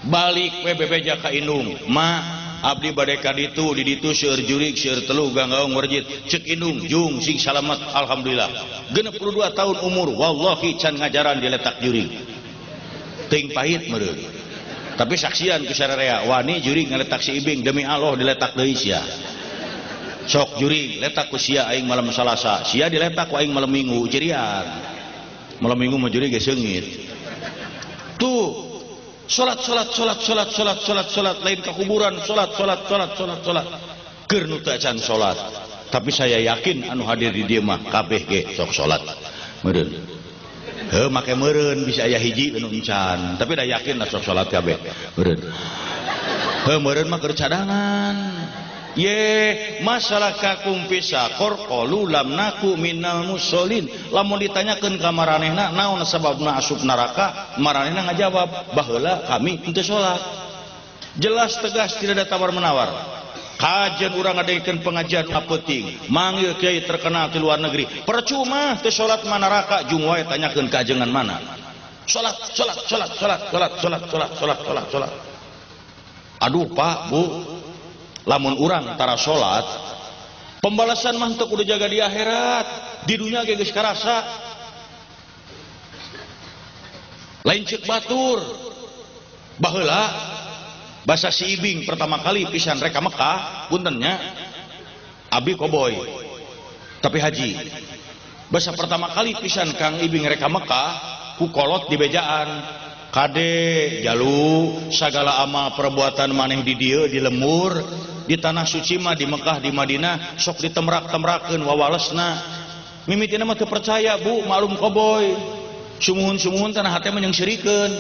Balik we bebeja ka indung, ma abdi bade ka ditu di ditu seueur jurig seueur teluh ganggaong werjit. Ceuk indung jung sing salamet alhamdulillah. 62 tahun umur wallahi can ngajaran diletak jurig. Teuing pahit meureun. Tapi saksian ku sararea wani jurig ngaletak si Ibing demi Allah diletak deui sia. Sok jurig letak ku sia aing malam Salasa, sia diletak ku aing malam Minggu cirian. Malam Minggu mah jurig ge seungit. Tuh salat salat salat salat salat salat salat lain ka kuburan salat salat salat salat salat. Keur nu teu acan salat. Tapi saya yakin anu hadir di dieu mah kabeh ge sok salat. Meureun. Heuh make meureun bisa aya hiji anu encan, tapi da yakin lah sok salat kabeh. Meureun. Heuh meureun mah keur cadangan. Ye masalah kakum pisakor qalu lam naku minal musholin. Lamun ditanyakeun ka maranehna naon sababna asup neraka, maranehna ngajawab baheula kami henteu salat. Jelas tegas tidak ada tawar menawar. Kajian urang ngadengekeun pengajian apeuting, manggil kiai terkenal di luar negeri. Percuma teu salat mah neraka jung wae tanyakeun ka ajengan mana. Salat salat salat salat salat salat salat salat salat salat. Aduh Pak, Bu, lamun urang tara salat pembalasan mah teu kudu jaga di akhirat, di dunia ge geus karasa. Lain ceuk batur. Baheula basa si Ibing pertama kali pisan rek ka Mekah, puntennya abi koboy tapi haji. Basa pertama kali pisan Kang Ibing rek ka Mekah ku kolot di bejaan. Kade jalu sagala amal perbuatan maneh di dieu di lemur di tanah suci mah di Mekah di Madinah sok ditemrak-temrakeun wawalesna. Mimitina mah teu percaya bu, maklum koboy. Sumuhun-sumuhun tanah hate mah nyeungseurikeun.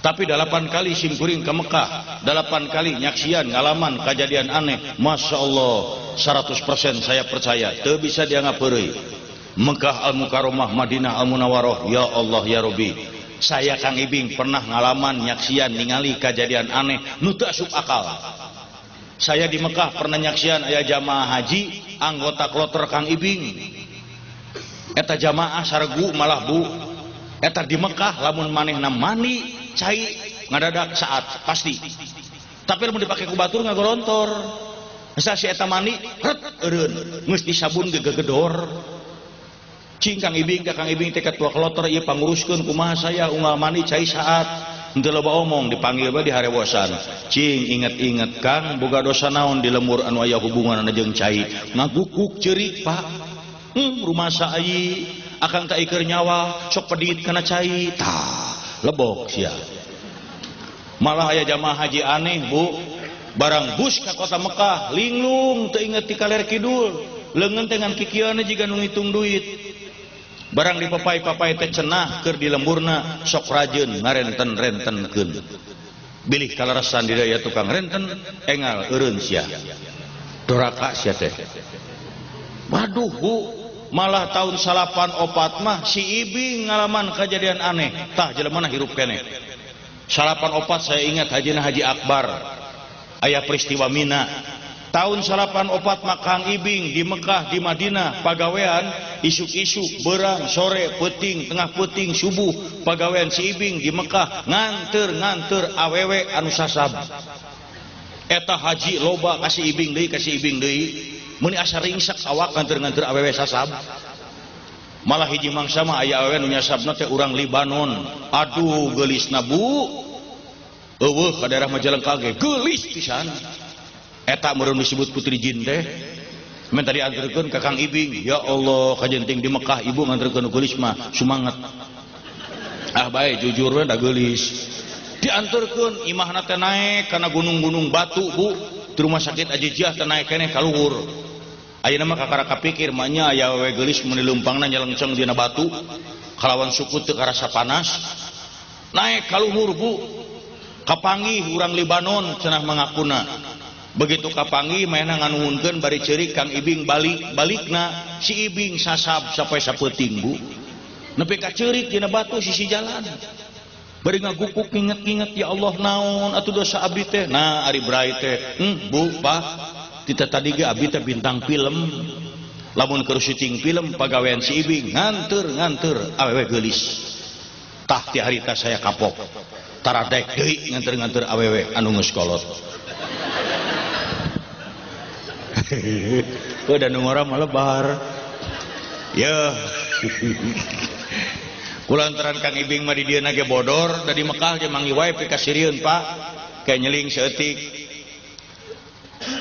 Tapi 8 kali simkuring ke Mekah, 8 kali nyaksian ngalaman kejadian aneh. Masya Allah 100% saya percaya, teu bisa dianggap heureuy. Mekah Al-Mukarramah, Madinah Al-Munawwarah, ya Allah ya Rabbi. Saya Kang Ibing pernah ngalaman nyaksian ningali kejadian aneh nu teu asup akal. Saya di Mekah pernah nyaksian aya jamaah haji anggota kloter Kang Ibing. Eta jamaah saregu malah bu. Eta di Mekah lamun manehna mandi cai ngadadak saat pasti. Tapi lamun dipake ku batur ngagorontor. Asa si eta mandi ret eureun geus disabun ge gegedor. Cing Kang Ibing ka Kang Ibing teh ketua kloter ieu panguruskeun kumaha saya unggal mandi cai saat henteu loba omong dipanggil bae di harewosan. Cing inget-inget Kang boga dosa naon di lemur anu aya hubunganna jeung cai. Ngagukuk ceurik Pak. Rumasa ai akang tak iker nyawa sok pedit kana cai. Tah lebok sia. Malah aya jamaah haji aneh bu, barang bus ka kota Mekah linglung teu inget ti kaler kidul. Leungeun teh ngan kikieuana jiga nu ngitung duit. Barang dipapai-papai teh cenah keur di lemburna sok rajeun ngarenten-rentenkeun. Bilih kaleresan di daya tukang renten engal eureun sia. Doraka sia teh. Waduh bu, Malah tahun 94 mah si Ibing ngalaman kejadian aneh. Tah jelema mana hirup keneh. 94 saya ingat hajina Haji Akbar. Aya peristiwa Mina. Tahun 94 mah Kang Ibing di Mekah di Madinah pagawean isuk-isuk berang sore peuting tengah peuting subuh pagawean si Ibing di Mekah nganter-nganter awewe anu sasab. Eta haji loba kasih Ibing deui kasih Ibing deui meuni asa ringsak awak nganter-nganter awewe sasab. Malah hiji mangsa mah aya awewe nu nyasabna teh urang Libanon. Aduh geulisna bu. Eueuh ka daerah Majalengka ge geulis pisan. Eta meureun disebut putri jin teh. Men tadi anterkeun ka Kang Ibing, ya Allah kajenting di Mekah ibu nganterkeun nu geulis mah sumanget. Ah bae jujur we da geulis. Dianterkeun imahna teh naek kana gunung-gunung batu bu. Di rumah sakit Ajijiah teh naek keneh ka luhur. Ayeuna mah kakara kapikir mah nya aya we geulis mun leumpangna nyelengceng dina batu kalawan suku teu karasa panas. Naek ka luhur bu. Kapanggih urang Libanon cenah mangakuna. Begitu kapanggih mainna nganuhunkeun bari ceurik Kang Ibing balik balikna si Ibing sasab sampai sapeuting bu. Nepi ka ceurik dina batu sisi jalan. Bari ngagukuk nginget-nginget ya Allah naon atuh dosa abdi teh. Nah ari brai teh, bu pak tita tadi ge abdi teh bintang film. Lamun keur syuting film pagawean si Ibing nganter-nganter awewe geulis. Tah ti harita saya kapok. Taradek deui nganter-nganter awewe anu geus kolot. Udah nu ngora mah lebar. Yeuh. Kulantaran Kang Ibing mah di dieu ge bodor, da di Mekah ge manggih wae pikasirieun Pak. Kayak nyeling saeutik.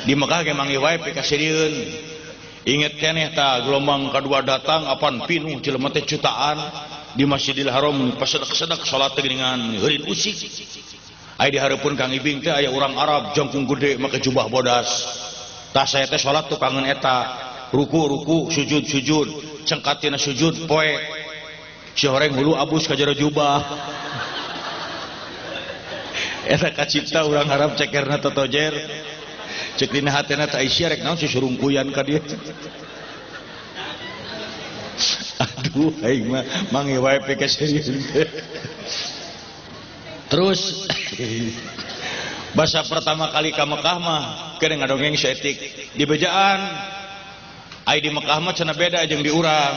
Di Mekah ge manggih wae pikasirieun. Inget keneh tah gelombang kadua datang apan pinuh jelema teh jutaan di Masjidil Haram pasedek-sedek salat teh geuningan heurin usik. Aya di hareupeun Kang Ibing teh aya urang Arab jangkung gede make jubah bodas. Tah saya teh salat tukangeun eta, ruku-ruku, sujud-sujud, cengkatina sujud poek. Si horeng hulu abus ka jero jubah. Eta kacipta urang Arab cekerna totojer. Cek dina hatena teh Aisyah rek naon si surungkuyan ka dieu. Aduh aing mah mangi wae pikasirieun teh. Terus bahasa pertama kali ka Mekah mah keur ngadongeng saeutik di bejaan. Ai di Mekah mah cenah beda jeung di urang.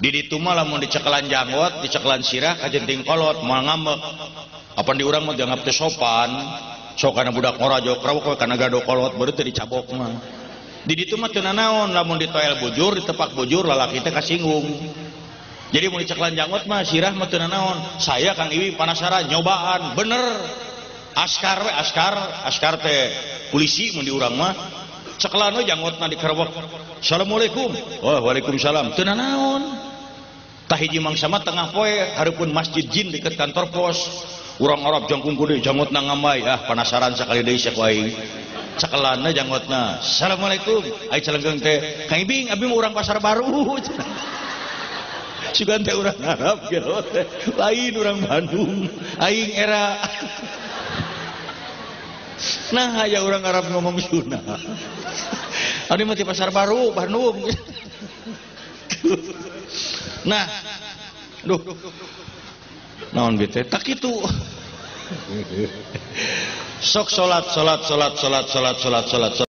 Di ditu mah lamun dicekelan janggot, dicekelan sirah kajenting kolot moal ngambek. Apan di urang mah dianggap teu sopan. Sok kana budak ngora jauh krawok we kana gado kolot baru teu dicabok mah. Di ditu mah teu nanaon lamun ditoel bujur, ditepak bujur lalaki teh kasinggung. Jadi mun dicekelan janggot mah sirah mah teu nanaon. Saya Kang Iwi penasaran nyobaan bener. Askar we askar, askar teh polisi mun di urang mah cekelan we janggotna dikerewek. Assalamualaikum. Wah, waalaikumsalam. Teu nanaon. Tah hiji mangsa mah tengah poe hareupeun masjid jin deket kantor pos. Urang Arab jangkung gede janggotna ngambai. Ah, penasaran sakali deui sok aing. Cekelanna janggotna. Assalamualaikum. Ai celengkeung teh, Kang Ibing abi mah urang Pasar Baru. Sugan teh urang Arab gelo teh. Lain urang Bandung. Aing era. Nah, aya orang Arab ngomong Sunda. Abdi mah ti Pasar Baru, Bandung. Nah, duh. Naon bete? Tak kitu. Sok salat, salat, salat, salat, salat, salat, salat.